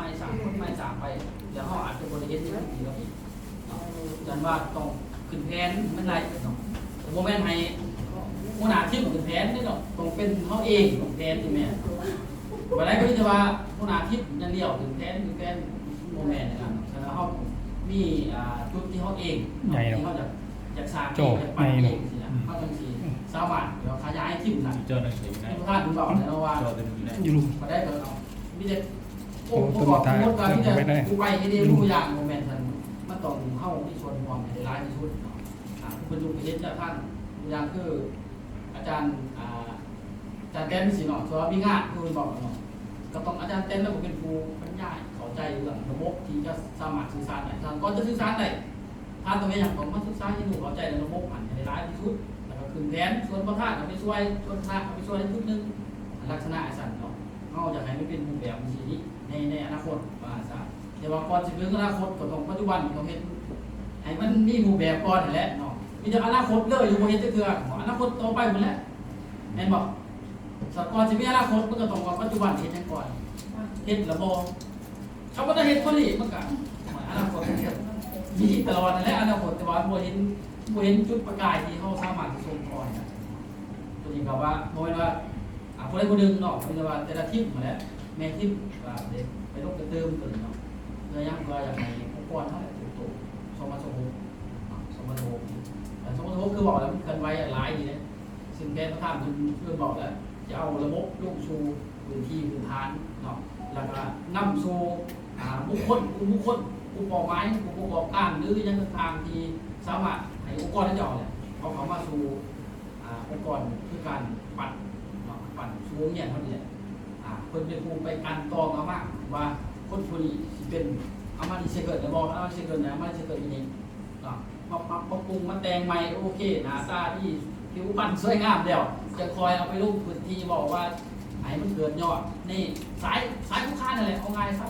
ໃໝ່ສ້າງ ຄົນໃໝ່ສ້າງໄປ ແລ້ວເຮົາອາດຈະບໍ່ໄດ້ເຫັນໃນພື້ນທີ່ເຮົາອີກເນາະ. ຈັ່ງວ່າຕ້ອງຂຶ້ນແຜນມັນໄດ້ເນາະ ບໍ່ແມ່ນໃຫ້ຫົວໜ້າທີມຂຶ້ນແຜນເດ້ເນາະ ຕ້ອງເປັນເຮົາເອງ ຕ້ອງແຜນຢູ່ແມ່ນ. ບໍ່ໄດ້ກໍມີແຕ່ວ່າຫົວໜ້າທີມຢ່າງດຽວຂຶ້ນແຜນ ຂຶ້ນແຜນ ບໍ່ແມ່ນນະ. ສະນັ້ນເຮົາມີ ອ່າ ຈຸດທີ່ເຮົາເອງ ໃຫຍ່ເນາະ ທີ່ເຮົາຢາກ ຢາກສ້າງເອງ ຢາກປັ້ນເອງຊີ້ນະ ເຮົາຈັ່ງຊິສາມາດ ແບບ ຂະຫຍາຍທີມໄດ້. ທ່ານເວົ້າແລ້ວເນາະວ່າ ບໍ່ໄດ້ກໍເອົາ ມີແຕ່ ໂອ້ ໂອ້ ບໍ່ບອກສົມມຸດວ່າມີແຕ່ຜູ້ໄປເຮັດເອງ ຕົວຢ່າງ ບໍ່ແມ່ນຊັ້ນ. ມັນຕ້ອງເຮົາມີສ່ວນຮ່ວມໃຫ້ໄດ້ຫຼາຍທີ່ສຸດເນາະ. ອ່າ ເພິ່ນຍົກເຫັນຈາກທ່ານ ຕົວຢ່າງຄືອາຈານ ອ່າ ອາຈານແຕນ ຊີ້ເນາະ ເພາະວ່າມີງານ ຄືເພິ່ນບອກເນາະ ກໍຕ້ອງອາຈານແຕນລະເປັນຜູ້ບັນຍາຍເຂົ້າໃຈເລື່ອງລະບົບທີ່ຈະສາມາດສື່ສານໄດ້. ທ່ານ ກ່ອນຈະສື່ສານໄດ້ ທ່ານຕ້ອງເຮັດຫຍັງ? ຕ້ອງມາສຶກສາຮຽນຮູ້ເຂົ້າໃຈໃນລະບົບຫັ້ນໃຫ້ຫຼາຍທີ່ສຸດ ແລ້ວກໍຂຶ້ນແຜນ ຊວນປະທານເຂົ້າໄປຊ່ວຍ ຊວນຄະນະເຂົ້າໄປຊ່ວຍໃນຈຸດໜຶ່ງ ລັກສະນະຈັ່ງຊັ້ນເນາະ. ເຮົາຢາກໃຫ້ມັນເປັນຮູບແບບຈັ່ງຊີ້ນີ້ ໃນ ໃນອະນາຄົດວ່າຊະ. ແຕ່ວ່າກ່ອນຊິເຖິງອະນາຄົດ ກໍຕ້ອງປັດຈຸບັນ ຕ້ອງເຮັດໃຫ້ມັນມີຮູບແບບກ່ອນຫັ້ນແຫຼະເນາະ. ມີແຕ່ອະນາຄົດເລີຍ ຍັງບໍ່ເຮັດຈັກເທື່ອ ອະນາຄົດຕໍ່ໄປພຸ້ນແຫຼະ ແມ່ນບໍ່? ສະ ກ່ອນຊິມີອະນາຄົດ ມັນກໍຕ້ອງວ່າປັດຈຸບັນເຮັດຫຍັງກ່ອນ ເຮັດລະບໍ່? ຄັນບໍ່ໄດ້ເຮັດຄົນນີ້ ມັນກໍ ອະນາຄົດມັນກໍມີຕະຫຼອດຫັ້ນແຫຼະ ອະນາຄົດ ແຕ່ວ່າບໍ່ເຫັນ ບໍ່ເຫັນຈຸດປະກາຍທີ່ເຮົາສາມາດຊິສົ່ງຕໍ່ໄດ້. ຕົວນີ້ກໍວ່າ ບໍ່ແມ່ນວ່າ ອ່າ ຜູ້ໃດຜູ້ໜຶ່ງເນາະ ເພາະວ່າແຕ່ລະທີມຫັ້ນແຫຼະ ແມ່ທີມກໍໄດ້ໄປລົງໄປເຕີມຕົວນີ້ເນາະ ເພື່ອຫຍັງ? ເພື່ອຢາກໃຫ້ອົງກອນເຮົາເຕີບໂຕ ສອງພັນຊາວຫົກເນາະ ສອງພັນຊາວຫົກນີ້ ແຕ່ສອງພັນຊາວຫົກ ຄືເວົ້າແລ້ວ ມັນເຄື່ອນໄຫວຫຼາຍດີເດ້. ຊຶ່ງແຜນປະທານເພິ່ນ ເພິ່ນບອກແລ້ວ ຈະເອົາລະບົບລົງສູ່ພື້ນທີ່ພື້ນຖານເນາະ ແລ້ວກໍນຳສູ່ ອ່າ ບຸກຄົນ ກຸ່ມບຸກຄົນ ກຸ່ມເປົ້າໝາຍ ຜູ້ປະກອບການ ຫຼື ຫຍັງຕ່າງໆ ທີ່ສາມາດໃຫ້ອົງກອນເຂົາເຈົ້າແຫຼະ ເອົາເຂົ້າມາສູ່ ອ່າ ອົງກອນຄືການປັ້ນເນາະ ປັ້ນສູ່ໂຮງຮຽນເຮົານີ້ແຫຼະ. ອ່າ ເພິ່ນເປັນຜູ້ໄປກັ່ນຕອງເອົາມາວ່າຄົນຜູ້ນີ້ຊິເປັນ ເອົາມາຣີໄຊເຄິນແລ້ວບໍ່ ເອົາມາຣີໄຊເຄິນແລ້ວ ເອົາມາຣີໄຊເຄິນຢູ່ນີ້ເນາະ ມາປັບ ມາປຸງ ມາແຕ່ງໃໝ່ ໂອເຄ ໜ້າຕາດີ ຜິວພັນສວຍງາມແລ້ວ ຈັ່ງຄ່ອຍເອົາໄປລົງພື້ນທີ່ ເວົ້າວ່າໃຫ້ມັນເກີດຍອດ ນີ້ສາຍ ສາຍຄູຄານັ້ນແຫຼະ ເອົາງ່າຍຊະ.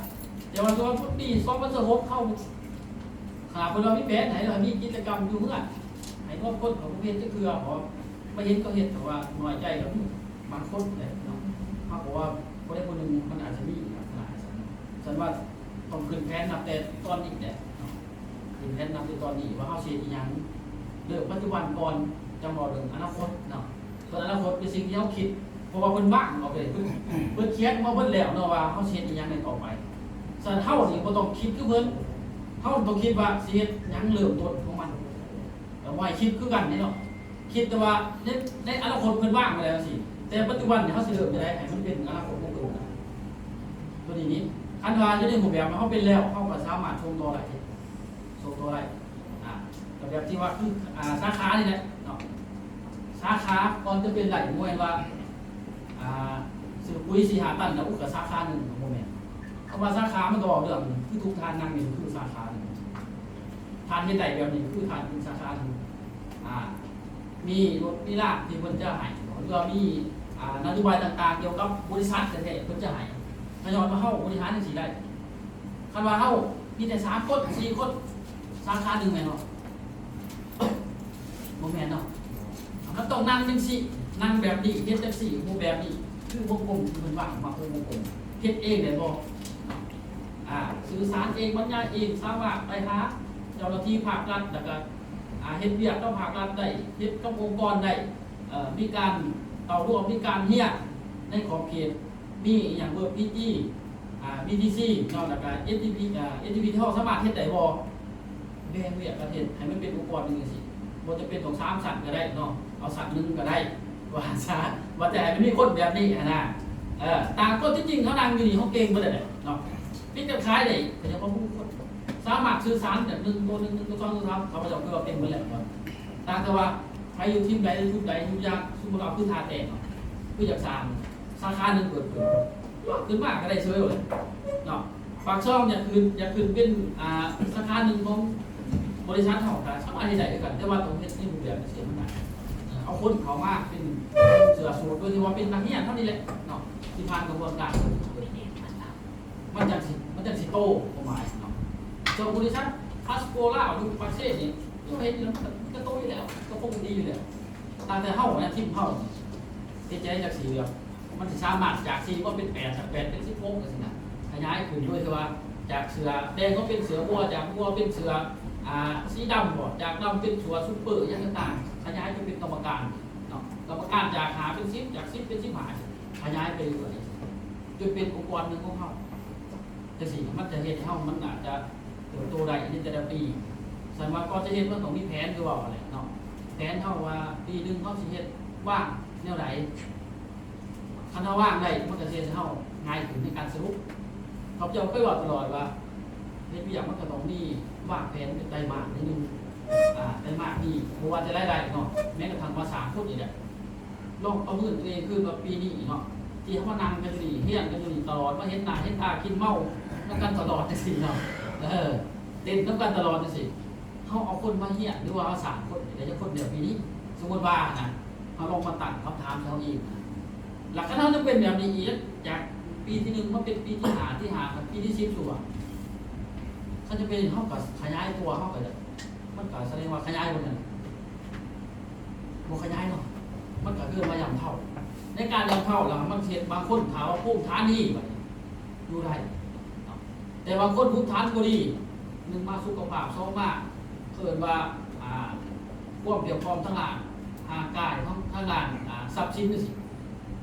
ແຕ່ວ່າຕົວພຸດປີສອງພັນຊາວຫົກ ເຮົາ ຖ້າເພິ່ນວ່າມີແຜນໃຫ້ ໃຫ້ມີກິດຈະກຳຢູ່ເຮືອນ ໃຫ້ຮວມຄົນເຂົາບໍ່ເຮັດຈັກເທື່ອ ເພາະມາເຫັນເຂົາເຮັດ ແຕ່ວ່ານ້ອຍໃຈກໍມີບາງຄົນແຫຼະເນາະ. ເຮົາກໍວ່າຜູ້ໃດຜູ້ໜຶ່ງມັນອາດຈະມີລັກສະນະຈັ່ງຊັ້ນ. ຊັ້ນວ່າຕ້ອງຂຶ້ນແຜນນັບແຕ່ຕອນນີ້ແຫຼະເນາະ ຂຶ້ນແຜນນັບແຕ່ຕອນນີ້ວ່າເຮົາຊິເຮັດອີ່ຫຍັງ ເລີ່ມປັດຈຸບັນກ່ອນ ຈັ່ງເວົ້າເລື່ອງອະນາຄົດເນາະ. ສ່ວນອະນາຄົດເປັນສິ່ງທີ່ເຮົາຄິດ ເພາະວ່າເພິ່ນວາງອອກເລີຍ ເພິ່ນ ເພິ່ນຂຽນມາເບິດແລ້ວເນາະວ່າເຮົາຊິເຮັດອີ່ຫຍັງໃນຕໍ່ໄປ. ສ່ວນເຮົານີ້ບໍ່ຕ້ອງຄິດຄືເພິ່ນ ເຮົາຕ້ອງຄິດວ່າຊິເຮັດຫຍັງເລີ່ມຕົ້ນຂອງມັນ ກໍບໍ່ໃຫ້ຄິດຄືກັນເດ້ເນາະ. ຄິດແຕ່ວ່າໃນ ໃນອະນາຄົດເພິ່ນວາງໄວ້ແລ້ວຊີ້ ແຕ່ປັດຈຸບັນນີ້ເຮົາຊິເລີ່ມຈັ່ງໃດໃຫ້ມັນເປັນອະນາຄົດຂອງເພິ່ນ. ຕົວນີ້ນີ້ ຄັນວ່າຢູ່ໃນຮູບແບບເຮົາເປັນແລ້ວ ເຮົາກໍສາມາດສົ່ງຕໍ່ໄດ້ ສົ່ງຕໍ່ໄດ້. ອ່າ ກໍແບບທີ່ວ່າຄື ອ່າ ສາຂານີ້ແຫຼະເນາະ ສາຂາກ່ອນຈະເປັນໄດ້ ບໍ່ແມ່ນວ່າ ອ່າ ຊື້ປຸ໋ຍສີ່ຫ້າຕັນແລ້ວ ໂອ້ ກໍສາຂາໜຶ່ງ ບໍ່ແມ່ນ. ຄຳວ່າສາຂາມັນກໍເວົ້າເລື່ອງ ຄືທຸກທ່ານນັ່ງນີ້ຄືສາຂາໜຶ່ງ ທ່ານເຮັດໄດ້ແບບນີ້ຄືທ່ານເປັນສາຂາໜຶ່ງ. ອ່າ ມີລົດມີລາງທີ່ເພິ່ນຈະໃຫ້ ຫຼືວ່າມີ ອ່າ ນະໂຍບາຍຕ່າງໆ ກ່ຽວກັບບໍລິສັດແທ້ໆ ເພິ່ນຈະໃຫ້ ກໍຍ້ອນວ່າເຮົາບໍລິຫານຈັ່ງຊີ້ໄດ້. ຄັນວ່າເຮົາມີແຕ່ສາມຄົນ ສີ່ຄົນ ສາຂາໜຶ່ງແມ່ນບໍ່? ບໍ່ແມ່ນເນາະ. ມັນຕ້ອງນັ່ງຈັ່ງຊີ້ ນັ່ງແບບນີ້ ເຮັດຈັ່ງຊີ້ ຮູບແບບນີ້ ຄືວົງກົມທີ່ເພິ່ນວາງ ມັກວົງກົມ ເຮັດເອງໄດ້ບໍ່? ອ່າ ສື່ສານເອງ ບັນຍາຍເອງ ສາມາດໄປຫາເຈົ້າໜ້າທີ່ພາກລັດ ແລ້ວກໍ ອ່າ ເຮັດວຽກກັບພາກລັດໄດ້ ເຮັດກັບອົງກອນໄດ້ ເອີ ມີການເຂົ້າຮ່ວມ ມີການຮຽນໃນຂອບເຂດ ມີອີ່ຫຍັງເວີບພີຈີ ອ່າ ບີທີຊີ ເນາະ ແລ້ວກໍເອັສທີພີ ເອີ ເອັສທີພີ ທີ່ເຮົາສາມາດເຮັດໄດ້ບໍ່? ແບ່ງວຽກກັນເຮັດໃຫ້ມັນເປັນອົງກອນໜຶ່ງຈັ່ງຊີ້ ບໍ່ຈຳເປັນຕ້ອງສາມຊັ້ນກໍໄດ້ເນາະ ເອົາຊັ້ນໜຶ່ງກໍໄດ້ ວ່າຊະ ວ່າຈະໃຫ້ມັນມີຄົນແບບນີ້ຫັ້ນນະ. ເອີ ຕ່າງຄົນທີ່ຈິງເຮົານັ່ງຢູ່ນີ້ ເຮົາເກັ່ງເບິດແຫຼະເນາະ ມີແຕ່ຂາຍໄດ້ ກໍຍັງບໍ່ຮູ້ຄົນ ສາມາດສື່ສານຈາກໜຶ່ງໂຕໜຶ່ງ ໜຶ່ງໂຕສອງໂຕສາມ ຂ້າພະເຈົ້າຄືວ່າເກັ່ງເບິດແຫຼະ. ຕ່າງແຕ່ວ່າໃຜຢູ່ທີມໃດ ຢູ່ໃດ ຢູ່ຢ່າງ ສົມມຸດວ່າຄືທ່າແຕກເນາະ ຄືຢາກສ້າງສາຂາໜຶ່ງເປີດຂຶ້ນ ຂຶ້ນມາກໍໄດ້ເສີຍເລີຍເນາະ. ປາກຊ່ອງຢາກຂຶ້ນ ຢາກຂຶ້ນເປັນ ອ່າ ສາຂາໜຶ່ງຂອງບໍລິສັດເຮົາ ກໍສາມາດເຮັດໄດ້ຄືກັນ ແຕ່ວ່າຕ້ອງເຮັດໃນຮູບແບບເຊັ່ນນັ້ນ ເອີ ເອົາຄົນເຂົ້າມາເປັນເສື້ອສູດ ໂດຍທີ່ວ່າເປັນນັກຮຽນເຮົານີ້ແຫຼະເນາະ ທີ່ຜ່ານກະບວນການ ມັນຈັ່ງຊິ ມັນຈັ່ງຊິໂຕ ຄວາມໝາຍເນາະ. ສ່ວນບໍລິສັດ Passport ລາວ ຢູ່ປາກເຊນີ້ ເຮົາເຫັນຢູ່ແລ້ວ ມັນກະ ມັນກະໂຕຢູ່ແລ້ວ ກະປົກກະຕິຢູ່ແລ້ວ. ຕ່າງແຕ່ເຮົານະ ທີມເຮົາເຮັດຈັ່ງໃດຈັກຊິແບບ ມັນຊິສາມາດຈາກສີ່ມາເປັນແປດ ຈາກແປດເປັນສິບຫົກ ຈັ່ງຊີ້ນະ ໃຫ້ ຍາຍຂຶ້ນໂດຍທີ່ວ່າຈາກເສື້ອແດງກໍເປັນເສື້ອບົວ, ຈາກບົວເປັນເສື້ອ ອ່າ ສີດຳບໍ, ຈາກດຳເປັນເສື້ອຊຸບເປີ ຫຍັງຕ່າງໆ ຂະຫຍາຍຈົນເປັນກຳມະການເນາະ. ກຳມະການຈາກຫ້າເປັນສິບ, ຈາກສິບເປັນສິບຫ້າ ຂະຫຍາຍໄປເລື້ອຍໆ ຈົນເປັນອົງກອນໜຶ່ງຂອງເຮົາ. ຈັ່ງຊີ້ ມັນຈະເຮັດໃຫ້ເຮົາ ມັນອາດຈະເຕີບໂຕໄດ້ໃນແຕ່ລະປີ. ສະນັ້ນວ່າ ກ່ອນຈະເຮັດ ມັນຕ້ອງມີແຜນ ຄືເວົ້າຫັ້ນແຫຼະເນາະ. ແຜນເຮົາວ່າ ປີໜຶ່ງເຮົາຊິເຮັດ ວາງແນວໃດ? ຄັນເຮົາວາງໄດ້ ມັນກໍຊິເຮັດໃຫ້ເຮົາງ່າຍຂຶ້ນໃນການສະຫຼຸບ. ຂ້າພະເຈົ້າເຄີຍເວົ້າຕະຫຼອດວ່າ ເຮັດວຽກມັນກໍຕ້ອງມີວາງແຜນເປັນໄຕມາດໜ້ອຍໜຶ່ງ. ອ່າ ໄຕມາດນີ້ ບໍ່ວ່າແຕ່ລາຍໄດ້ເນາະ, ແມ້ກະທັ່ງວ່າສ້າງຄົນນີ້ແຫຼະ. ລອງປະເມີນຕົວເອງຄືວ່າປີນີ້ເນາະ ທີ່ເຮົາມານັ່ງກັນຢູ່ນີ້ ຮຽນກັນຢູ່ນີ້ຕະຫຼອດ ມາເຫັນໜ້າເຫັນຕາ ກິນເມົານຳກັນຕະຫຼອດຈັ່ງຊີ້ເນາະ, ເອີ ເຕັ້ນນຳກັນຕະຫຼອດຈັ່ງຊີ້ ເຮົາເອົາຄົນມາຮຽນ ຫຼືວ່າເຮົາສ້າງຄົນໄດ້ຈັກຄົນແລ້ວປີນີ້? ສົມມຸດວ່ານະ ເຮົາລອງມາຕັ້ງຄຳຖາມໃສ່ເຮົາເອງນະ ແລ້ວຄັນເຮົາຍັງເປັນແບບນີ້ອີກ ຈາກປີທີໜຶ່ງມາເປັນປີທີຫ້າ ທີຫ້າ ຄັນປີທີສິບ ສົມມຸດວ່າ ຄັນຈະເປັນ ເຮົາກໍຂະຫຍາຍຕົວ ເຮົາກໍ ມັນກໍສະແດງວ່າຂະຫຍາຍບໍ່ແມ່ນ ບໍ່ຂະຫຍາຍເນາະ, ມັນກໍເອີ້ນວ່າຢ່ຳເທົ້າ. ໃນການຢ່ຳເທົ້າລະມັນເຮັດ ບາງຄົນຖ້າວ່າພູມຖານດີ ບາດນີ້ຢູ່ໄດ້ເນາະ, ແຕ່ວ່າຄົນພູມຖານບໍ່ດີ ໜຶ່ງມາສຸຂະພາບ ສອງມາເອີ້ນວ່າ ອ່າ ຄວາມພຽບພ້ອມທາງດ້ານຮ່າງກາຍ ທາງ ທາງດ້ານ ອ່າ ຊັບສິນຈັ່ງຊີ້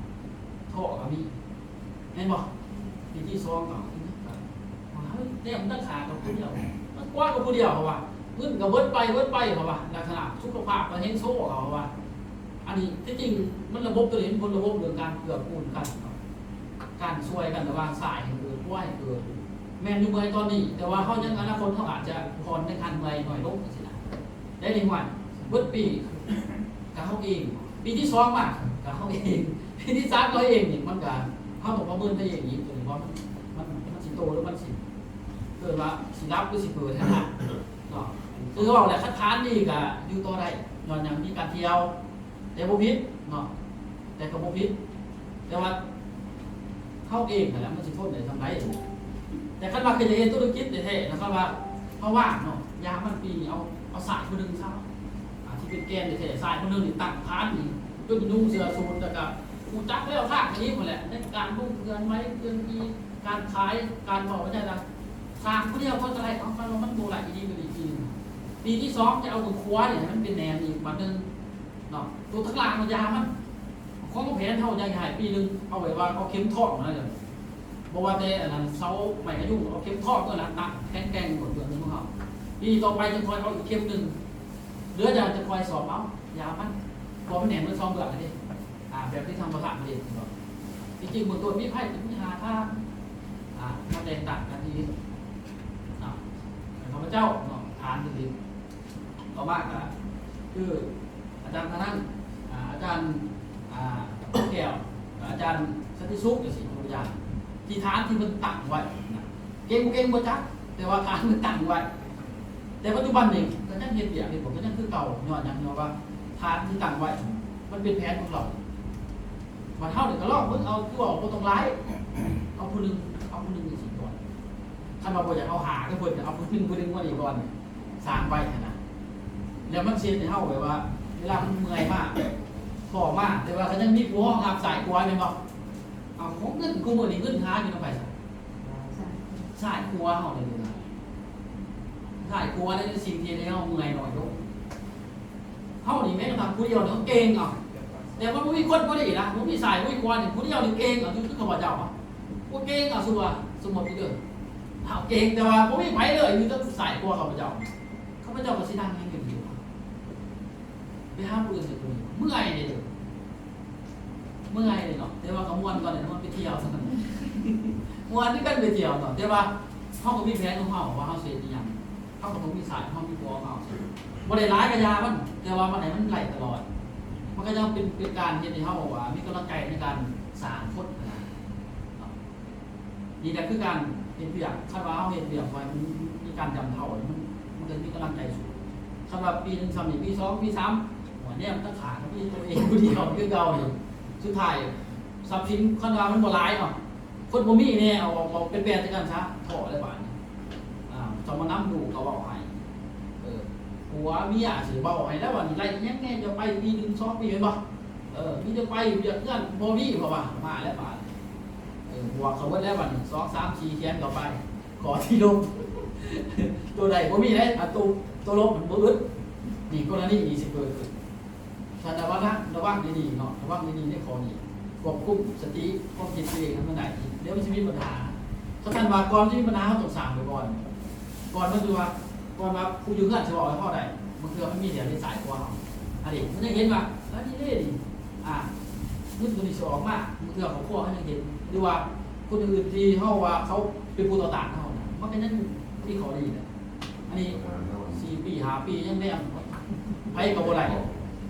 ທໍ້ກໍມີ. ແມ່ນບໍ່? ປີທີສອງກໍ ເອີຍ ແນມຕັ້ງຂາກັບຜູ້ດຽວ ຕັ້ງຂວາກັບຜູ້ດຽວ ເຂົາວ່າ ເງິນກໍເບິດໄປ ເບິດໄປ ເຂົາວ່າ ລັກສະນະສຸຂະພາບກໍແຮງໂຊ ເຂົາວ່າ. ອັນນີ້ທີ່ຈິງມັນລະບົບໂຕນີ້ ມັນຄົນລະບົບເລື່ອງການເກື້ອກູນກັນເນາະ ການຊ່ວຍກັນລະຫວ່າງຊາຍໃຫ້ເກີດ ຄວາຍໃຫ້ເກີດ ແມ່ນຢູ່ເມື່ອຍຕອນນີ້ ແຕ່ວ່າເຮົາຍັງ ອະນາຄົດເຮົາອາດຈະຜ່ອນໃນການເມື່ອຍໜ້ອຍລົງຈັ່ງຊີ້ນະ. ໄດ້ເດ້ ວ່າເບິດປີກໍເຮົາເອງ, ປີທີສອງມາກໍເຮົາເອງ, ປີທີສາມກໍເຮົາເອງ. ນີ້ມັນກໍ ເຮົາຕ້ອງປະເມີນຕົວເອງອີກ ຕົວນີ້ວ່າມັນ ມັນ ມັນຊິໂຕ ຫຼືມັນຊິ ເອີ້ນວ່າຊິດັບ ຫຼືຊິເກີດຫັ້ນນະເນາະ. ຄືເວົ້າແຫຼະ ຄັນຖານດີກໍຢູ່ຕໍ່ໄດ້ ຍ້ອນຫຍັງ? ມີການທ່ຽວ ແຕ່ບໍ່ຜິດເນາະ ແຕ່ກໍບໍ່ຜິດ ແຕ່ວ່າ ເຮົາເອງຫັ້ນແຫຼະ ມັນຊິທົນໄດ້ສ່ຳໃດ. ແຕ່ຄັນວ່າຄືຈະເຮັດທຸລະກິດແທ້ໆນະ ຄັນວ່າເຮົາວ່າເນາະ ຢ່າມັນປີ ເອົາ ເອົາຊາຍຜູ້ໜຶ່ງຊະ ອ່າ ທີ່ເປັນແກນແທ້ໆ ຊາຍຜູ້ໜຶ່ງນີ້ຕັ້ງຖານນີ້ ຈົນນຸ່ງເສື້ອສູດ ແລ້ວກໍຮູ້ຈັກແລ້ວທາງນີ້ພຸ້ນແຫຼະ ໃນການລົງເຄື່ອນໄຫວ ເຄື່ອນທີ່ ການຂາຍ ການເວົ້າ ວ່າຈັ່ງໃດ ສ້າງຜູ້ດຽວກໍໄດ້. ເອົາ ຄັນວ່າມັນບໍ່ໄດ້ອີ່ດີກໍດີ ປີໜຶ່ງ ປີທີສອງຈະເອົາຕົວຂົວນີ້ໃຫ້ມັນເປັນແໜ້ນອີກບາດໜຶ່ງເນາະ ຕົວທາງລ່າງມັນຢ່າມັນ ຂອງແຜນເຮົາຢາກໃຫ້ປີໜຶ່ງ ເອົາໄວ້ວ່າເອົາເຂັມທ້ອງນະ ເດີ ບໍ່ວ່າແຕ່ອັນນັ້ນ ເສົາໄມ້ກະຍຸງ ເອົາເຂັມທ້ອງ ເອີ ລະຕັ້ງແຂງແກ່ງໝົດເບື້ອງໜຶ່ງຂອງເຮົາ. ປີຕໍ່ໄປຈຶ່ງຄ່ອຍເອົາອີກເຂັມໜຶ່ງ ເຫຼືອຢ່າງຈະຄ່ອຍສອບເອົາ ຢ່າມັນ ເພາະມັນແໜ້ນໝົດສອງເບື້ອງເດ້. ອ່າ ແບບທີ່ທາງປະທານເຫັນເນາະ ທີ່ຈິງເບື້ອງຕົ້ນມີໃຜ ມີຫ້າທ່ານ ອ່າ ມາແຕ່ງຕັ້ງກັນທີ່ ເນາະ ເປັນຂ້າພະເຈົ້າເນາະ ຖານທີ່ ຕໍ່ມາກໍຄືອາຈານທະນັນ ອາ ອາຈານ ອາ ແກ້ວ ອາຈານສັນຕິສຸກ ຈັ່ງຊີ້ ຍົກຕົວຢ່າງ ທີ່ຖານທີ່ເພິ່ນຕັ້ງໄວ້ນະ ເກັ່ງບໍ່ເກັ່ງບໍ່ຈັກ ແຕ່ວ່າຖານເພິ່ນຕັ້ງໄວ້. ແຕ່ປັດຈຸບັນນີ້ກໍຍັງເຮັດວຽກ ເຮັດບໍ່ ກໍຍັງຄືເກົ່າ ຍ້ອນຫຍັງ? ຍ້ອນວ່າຖານທີ່ຕັ້ງໄວ້ມັນເປັນແຜນຂອງເຮົາ. ບັດເຮົານີ້ກໍລອງເບິ່ງເອົາ ຄືວ່າບໍ່ຕ້ອງຫຼາຍ ເອົາຜູ້ໜຶ່ງ ເອົາຜູ້ໜຶ່ງຈັ່ງຊີ້ກ່ອນ. ຄັນວ່າບໍ່ຢາກເອົາຫ້າຄືເພິ່ນ ເອົາຜູ້ໜຶ່ງ ຜູ້ໜຶ່ງມານີ້ກ່ອນ ສ້າງໄວ້ຫັ້ນນະ ແລ້ວມັນຊິເຮັດໃຫ້ເຮົາແບບວ່າ ເວລາມັນເມື່ອຍມາ ທໍ້ມາ ແຕ່ວ່າກໍຍັງມີຜູ້ຮອງຮັບຊ້າຍຂວາແມ່ນບໍ່? ເອົາ ຂອງເງິນ ຄູ່ມື້ນີ້ເງິນຫາຢູ່ນຳໃຜຊະ? ຊ້າຍຂວາເຮົານີ້ນະ ຊ້າຍຂວານີ້ເປັນສິ່ງທີ່ເຮັດໃຫ້ເຮົາເມື່ອຍໜ້ອຍລົງ. ເຮົານີ້ແມ່ນວ່າຜູ້ດຽວນີ້ເກັ່ງເອົາ ແຕ່ວ່າບໍ່ມີຄົນພໍດີນະ ບໍ່ມີຊ້າຍ ບໍ່ມີຂວານີ້ ຜູ້ດຽວນີ້ເກັ່ງເອົາ ຄື ຄືຂ້າພະເຈົ້າ ບໍ່ເກັ່ງເອົາ. ສົມມຸດວ່າ ສົມມຸດເດີ ເຮົາເກັ່ງ ແຕ່ວ່າບໍ່ມີໃຜເລີຍ ມີແຕ່ຊ້າຍຂວາຂ້າພະເຈົ້າ ຂ້າພະເຈົ້າກໍຊິນັ່ງເຮັດຢູ່ ໄປຫາຜູ້ອື່ນເຮັດ ເມື່ອຍເດ້ ເມື່ອຍເດ້ເນາະ. ແຕ່ວ່າກໍມ່ວນກ່ອນເດ້ ມ່ວນໄປທ່ຽວ ມ່ວນຄືກັນໄປທ່ຽວເນາະ ແຕ່ວ່າເຮົາກໍມີແຜນຂອງເຮົາວ່າເຮົາຊິເຮັດອີ່ຫຍັງ. ເຮົາກໍຕ້ອງມີສາຍ ເຮົາມີຕົວຂອງເຮົາ ບໍ່ໄດ້ຫຼາຍກະຢ່າມັນ ແຕ່ວ່າມັນໃຫ້ມັນໄຫຼຕະຫຼອດ ມັນກໍຍັງເປັນ ເປັນການເຮັດໃຫ້ເຮົາ ອ່າ ມີກຳລັງໃຈໃນການສ້າງຄົນນະ ນີ້ແຫຼະຄືການເຮັດວຽກ. ຄັນວ່າເຮົາເຮັດວຽກໄວ້ ມັນມີການຢ່ຳເທົ້າ ມັນ ມັນກໍມີກຳລັງໃຈສູງ. ຄັນວ່າປີໜຶ່ງສ່ຳນີ້ ປີສອງ ປີສາມ ໂອ້ຍ ແນມຕາຂ້າງ ມີຕົວເອງຜູ້ດຽວຄືເກົ່ານີ້ ສຸດທ້າຍຊັບສິນ ຄັນວ່າມັນບໍ່ຫຼາຍເນາະ ຄົນບໍ່ມີແນ່ ເອົາ ເອົາ ເອົາແປນໆໃສ່ກັນຊະ ພໍແລ້ວບາດນີ້. ອ່າ ເຈົ້າມານຳລູກກໍເວົ້າໃຫ້ ເອີ ຜົວເມຍຊິເວົ້າໃຫ້ແລ້ວ ບາດນີ້ໄລ່ຫຍັງແນ່ ຈະໄປປີໜຶ່ງສອງປີແມ່ນບໍ່? ເອີ ມີແຕ່ໄປວຽກເຮືອນບໍ່ມີ ເພາະວ່າມາແລ້ວບາດນີ້ ເອີ ບວກເຂົ້າເບິດແລ້ວ ບັດນີ້ ສອງ ສາມ ສີ່ ຂຽນເຂົ້າໄປ ຂໍ້ທີ່ລົບ ໂຕໃດບໍ່ມີເດ້ ອາ ໂຕ ໂຕລົບມັນບໍ່ອຶດ. ນີ້ ກໍລະນີນີ້ຊິເກີດຂຶ້ນ. ທ່ານລະວັງ ລະວັງດີໆເນາະ ລະວັງດີໆໃນຂໍ້ນີ້ ຄວບຄຸມສະຕິຄວາມຄິດຕົວເອງໃຫ້ມັນໄດ້ ດຽວມັນຊິມີບັນຫາ. ຖ້າທ່ານວ່າກ່ອນຊິມີບັນຫາ ເຮົາຕ້ອງສ້າງໄວ້ກ່ອນ. ກ່ອນມັນຄືວ່າ ກ່ອນວ່າຜູ້ຢູ່ເຮືອນຊິເວົ້າໃຫ້ເຮົາໄດ້ ບາງເທື່ອມັນມີແນວນິໄສກວ່າເຮົາ ອັນນີ້ມັນຍັງເຫັນວ່າ ອັນນີ້ເດ້ນີ້ ອາ ເງິນຕົວນີ້ຊິອອກມາ ບາງເທື່ອຄອບຄົວເຮົາຍັງເຫັນ ຫຼືວ່າຄົນອື່ນທີ່ເຮົາວ່າເຂົາເປັນຜູ້ຕໍ່ຕ້ານເຮົານະ ມັນກໍຍັງມີຂໍ້ດີນະ. ອັນນີ້ສີ່ປີ ຫ້າປີ ຍັງແນມໃຜກໍບໍ່ໄດ້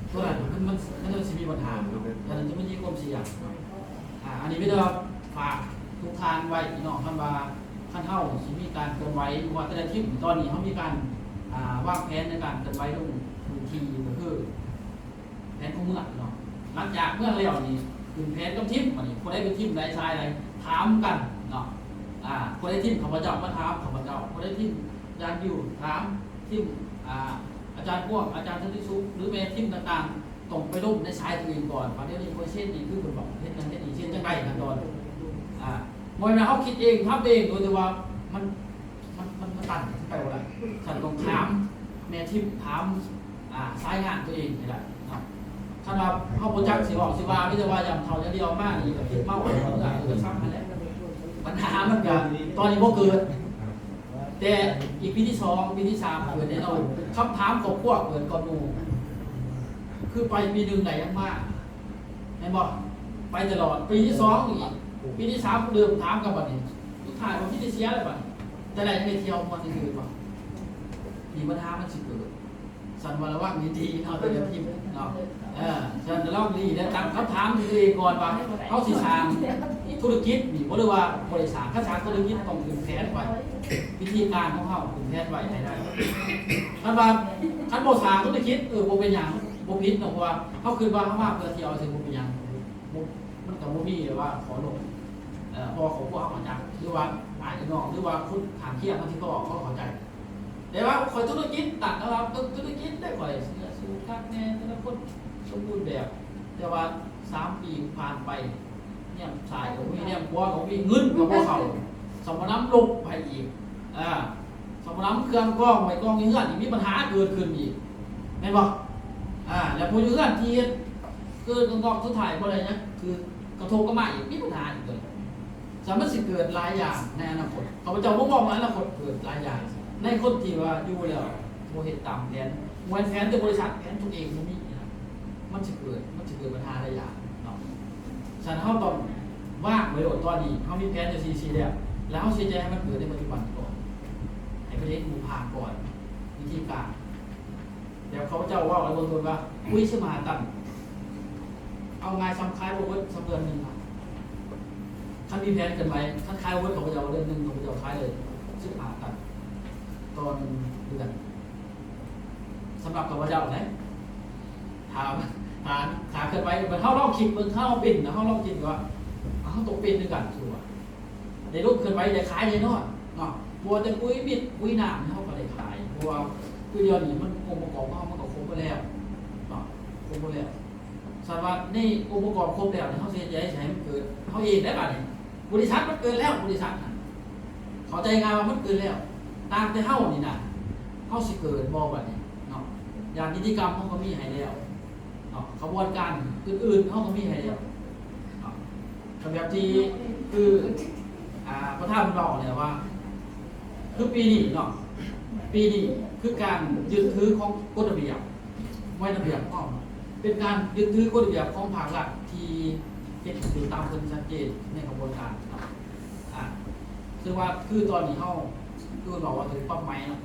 ໂຕນັ້ນມັນ ມັນ ມັນຊິມີບັນຫາເນາະ ອັນນັ້ນຈະມີຄວາມສ່ຽງ. ອາ ອັນນີ້ມີແຕ່ວ່າຝາກທຸກທ່ານໄວ້ເນາະ ຄັນວ່າ ຄັນເຮົາຊິມີການເຄື່ອນໄຫວ ບໍ່ວ່າແຕ່ລະທີມ ຕອນນີ້ເຮົາມີການ ອາ ວາງແຜນໃນການເຄື່ອນໄຫວລົງພື້ນທີ່ ກໍຄືແຜນຂອງເມືອງເນາະ. ຫຼັງຈາກເມືອງແລ້ວນີ້ ຂຶ້ນແຜນກັບທີມ ບັດນີ້ຜູ້ໃດເປັນທີມໃດສາຍໃດ ຖາມກັນເນາະ. ອາ ຜູ້ໃດທີມຂ້າພະເຈົ້າ ມາຖາມຂ້າພະເຈົ້າ ຜູ້ໃດທີມອາຈານບິວ ຖາມທີມ ອາ ອາຈານພວງ ອາຈານສັນຕິສຸກ ຫຼືແມ່ນທີມຕ່າງໆ ຕ້ອງໄປລົງໃນສາຍຕົວເອງກ່ອນ ວ່າດຽວນີ້ໂປຣເຊສນີ້ຄືເພິ່ນບອກ ເຮັດນັ້ນເຮັດນີ້ ເຮັດຈັ່ງໃດຂັ້ນຕອນ. ອາ ບໍ່ແມ່ນວ່າເຮົາຄິດເອງ ທຳເອງ ໂດຍທີ່ວ່າມັນ ມັນ ມັນ ມັນຕັນໄປບໍ່ໄດ້. ທ່ານຕ້ອງຖາມແມ່ທີມ ຖາມ ອາ ສາຍງານຕົວເອງໃຫ້ໄດ້ເນາະ. ຄັນວ່າເຮົາບໍ່ຈັກຊິເວົ້າຊິວ່າ ມີແຕ່ວ່າຢາມເຖົ້າຢ່າງດຽວ ມານີ້ກໍຕິດເມົາ ເອີ ກໍຊ້ຳຫັ້ນແຫຼະ. ບັນຫາມັນກໍຕອນນີ້ບໍ່ເກີດ ແຕ່ອີກປີທີສອງ ປີທີສາມເກີດແນ່ນອນ. ຄຳຖາມຄອບຄົວເກີດກ່ອນໝູ່ ຄືໄປປີໜຶ່ງໄດ້ຫຍັງມາ ແມ່ນບໍ່? ໄປຕະຫຼອດ. ປີທີສອງອີກ ປີທີສາມເລີ່ມຖາມກັນບັດນີ້ ສຸດທ້າຍມັນມີແຕ່ເສຍແລ້ວບັດນີ້ ແຕ່ໄດ້ຍັງໄດ້ທ່ຽວມ່ວນຊື່ໆ ບໍ່ ນີ້ບັນຫາມັນຊິເກີດ. ຊັ້ນວ່າລະວັງດີໆເນາະ ແຕ່ລະທີມເນາະ. ເອີ ຊັ້ນລະວັງດີ ແລະ ຕັ້ງຄຳຖາມໃສ່ຕົວເອງກ່ອນວ່າ ເຮົາຊິສ້າງທຸລະກິດນີ້ບໍ່ ຫຼືວ່າບໍ່ໄດ້ສ້າງ? ຄັນສ້າງທຸລະກິດຕ້ອງຂຶ້ນແຜນໄວ້ ວິທີການຂອງເຮົາຂຶ້ນແຜນໄວ້ໃຫ້ໄດ້. ຄັນວ່າ ຄັນບໍ່ສ້າງທຸລະກິດ ເອີ ບໍ່ເປັນຫຍັງ ບໍ່ຜິດເນາະ ເພາະວ່າເຮົາຄິດວ່າເຮົາມາເພື່ອທ່ຽວຊື່ ບໍ່ເປັນຫຍັງ ບໍ່ ມັນກໍບໍ່ມີແບບວ່າຂໍລົງ ເອີ ເພາະວ່າຄອບຄົວເຮົາກໍຈັກ ຫຼືວ່າອ້າຍນ້ອງ ຫຼືວ່າຄົນຂ້າງຄຽງເຮົາທີ່ເຂົາເວົ້າ ເຂົາເຂົ້າໃຈ. ແຕ່ວ່າຂ້ອຍທຸລະກິດ ຕັ້ງແຕ່ວ່າເບິ່ງທຸລະກິດໄດ້ ຂ້ອຍເສື້ອສູງຄັກແນ່ ແຕ່ລະຄົນສົມບູນແບບ. ແຕ່ວ່າສາມປີຜ່ານໄປ ແນມຊ້າຍກໍບໍ່ມີ ແນມຂວາກໍບໍ່ມີ ເງິນກໍບໍ່ເຂົ້າ ສຳມະນຳລົບໄປອີກ ອາ ສຳມະນຳເຄື່ອງກອງໄວ້ກອງຢູ່ເຮືອນອີກ ມີບັນຫາເກີດຂຶ້ນອີກ ແມ່ນບໍ່? ອາ ແລ້ວຜູ້ຢູ່ເຮືອນທີ່ເຮັດເກີນກອງ ສຸດທ້າຍບໍ່ໄດ້ຫຍັງ ຄືກະທົບກັບມາອີກ ມີບັນຫາອີກເລີຍ. ສະນັ້ນມັນຊິເກີດຫຼາຍຢ່າງໃນອະນາຄົດ. ຂ້າພະເຈົ້າບໍ່ມອງວ່າອະນາຄົດເກີດຫຼາຍຢ່າງ ໃນຄົນທີ່ວ່າຢູ່ແລ້ວບໍ່ເຮັດຕາມແຜນ ບໍ່ແມ່ນແຜນແຕ່ບໍລິສັດ ແຜນຕົວເອງບໍ່ມີນະ ມັນຊິເກີດ ມັນຊິເກີດບັນຫາຫຼາຍຢ່າງເນາະ. ສະນັ້ນເຮົາຕ້ອງວາງໄວ້ໂລດ ຕອນນີ້ເຮົາມີແຜນຈັ່ງຊີ້ ຊີ້ແລ້ວ ແລ້ວເຮົາຊິເຮັດຈັ່ງໃດໃຫ້ມັນເກີດໃນປັດຈຸບັນກ່ອນ ໃຫ້ມັນເຫັນຮູບຮ່າງກ່ອນ ວິທີການ. ແລ້ວເຂົາເຈົ້າເວົ້າໃນເບື້ອງຕົ້ນວ່າ ປຸ໋ຍສິບຫ້າຕັນ ເອົາງ່າຍ ສ່ຳຂາຍບໍ່ເບິດ ສ່ຳເດືອນໜຶ່ງ. ຄັນມີແຜນເຄື່ອນໄຫວ ຄັນຂາຍບໍ່ເບິດ ເຂົາເຈົ້າເດືອນໜຶ່ງ ເຂົາເຈົ້າຂາຍເລີຍສິບຫ້າຕັນຕໍ່ໜຶ່ງເດືອນ. ສຳລັບຂ້າພະເຈົ້າເດ້ ຖ້າ ຖ້າ ຖ້າເຄື່ອນໄຫວ ເຮົາລອງຄິດເບິ່ງ ເຮົາເປັນນະ ເຮົາລອງຄິດວ່າ ເຮົາຕ້ອງເປັນຄືກັນ ຄືວ່າ ໄດ້ລົງເຄື່ອນໄຫວ ໄດ້ຂາຍແນ່ນອນເນາະ. ບໍ່ວ່າແຕ່ປຸ໋ຍມິດ ປຸ໋ຍນ້ຳ ເຮົາກໍໄດ້ຂາຍ ເພາະວ່າຄືດຽວນີ້ມັນ ອົງປະກອບຂອງເຮົາມັນກໍຄົບໝົດແລ້ວເນາະ ຄົບໝົດແລ້ວ. ສະນັ້ນວ່າໃນອົງປະກອບຄົບແລ້ວນີ້ ເຮົາຊິເຮັດຈັ່ງໃດຊິໃຫ້ມັນເກີດ ເຮົາເອງໄດ້ບາດນີ້ ບໍລິສັດມັນເກີດແລ້ວ ບໍລິສັດຫັ້ນ ເຂົ້າໃຈງ່າຍວ່າມັນເກີດແລ້ວ ຕ່າງແຕ່ເຮົານີ້ນະ ເຮົາຊິເກີດບໍ່ບາດນີ້ເນາະ. ຢ່າງນິຕິກຳເຮົາກໍມີໃຫ້ແລ້ວ ເນາະ ຂະບວນການອື່ນໆ ເຮົາກໍມີໃຫ້ແລ້ວເນາະ. ກໍແບບທີ່ຄື ອ່າ ປະທານເວົ້າແຫຼະວ່າ ຄືປີນີ້ເນາະ ປີນີ້ຄືການຍຶດຖືຂອງກົດລະບຽບ ໄວ້ລະບຽບພ້ອມ ເປັນການຍຶດຖືກົດລະບຽບຂອງພາກລັດທີ່ເຮັດໃຫ້ຖືກຕາມເພິ່ນຊັດເຈນໃນຂະບວນການເນາະ. ອ່າ ຄືວ່າ ຄືຕອນນີ້ເຮົາ ຄືເພິ່ນເວົ້າວ່າຖືກປັບໃໝເນາະ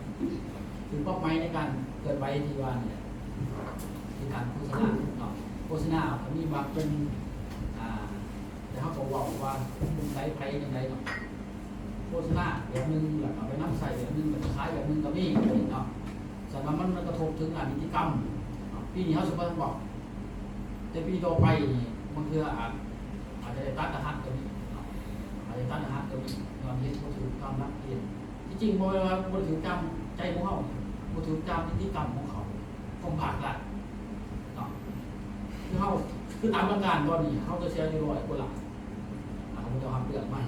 ຖືກປັບໃໝໃນການເຄື່ອນໄຫວທີ່ວ່ານີ້ແຫຼະ ຄືການໂຄສະນາເນາະ. ໂຄສະນາກໍມີບາງເປັນ ອ່າ ແຕ່ເຮົາກໍເວົ້າວ່າກຸ່ມໃດໃຜຈັ່ງໃດເນາະ ໂຄສະນາແບບໜຶ່ງ ແລ້ວກໍໄປນຳໃຊ້ແບບໜຶ່ງ ແລ້ວກໍຂາຍແບບໜຶ່ງກໍມີເນາະ. ສະນັ້ນມັນ ມັນກະທົບເຖິງດ້ານນິຕິກຳເນາະ. ປີນີ້ເຮົາຊິບໍ່ທັນບອກ ແຕ່ປີຕໍ່ໄປນີ້ ບາງເທື່ອອາດ ອາດຈະໄດ້ຕັດລະຫັດກໍມີເນາະ ອາດຈະຕັດລະຫັດກໍມີ ຍ້ອນເຮັດບໍ່ຖືກຕາມຫຼັກເກນ. ທີ່ຈິງບໍ່ແມ່ນວ່າບໍ່ຖືກຕາມໃຈຂອງເຮົາ ບໍ່ຖືກຕາມນິຕິກຳຂອງເຂົາ ຂອງພາກລັດເນາະ. ຄືເຮົາ ຄືຕາມຫຼັກການຕອນນີ້ ເຮົາຈະເສຍຢູ່ຮ້ອຍກວ່າລ້ານ ອ່າ ເຈົ້າຮັບເລື່ອງໃໝ່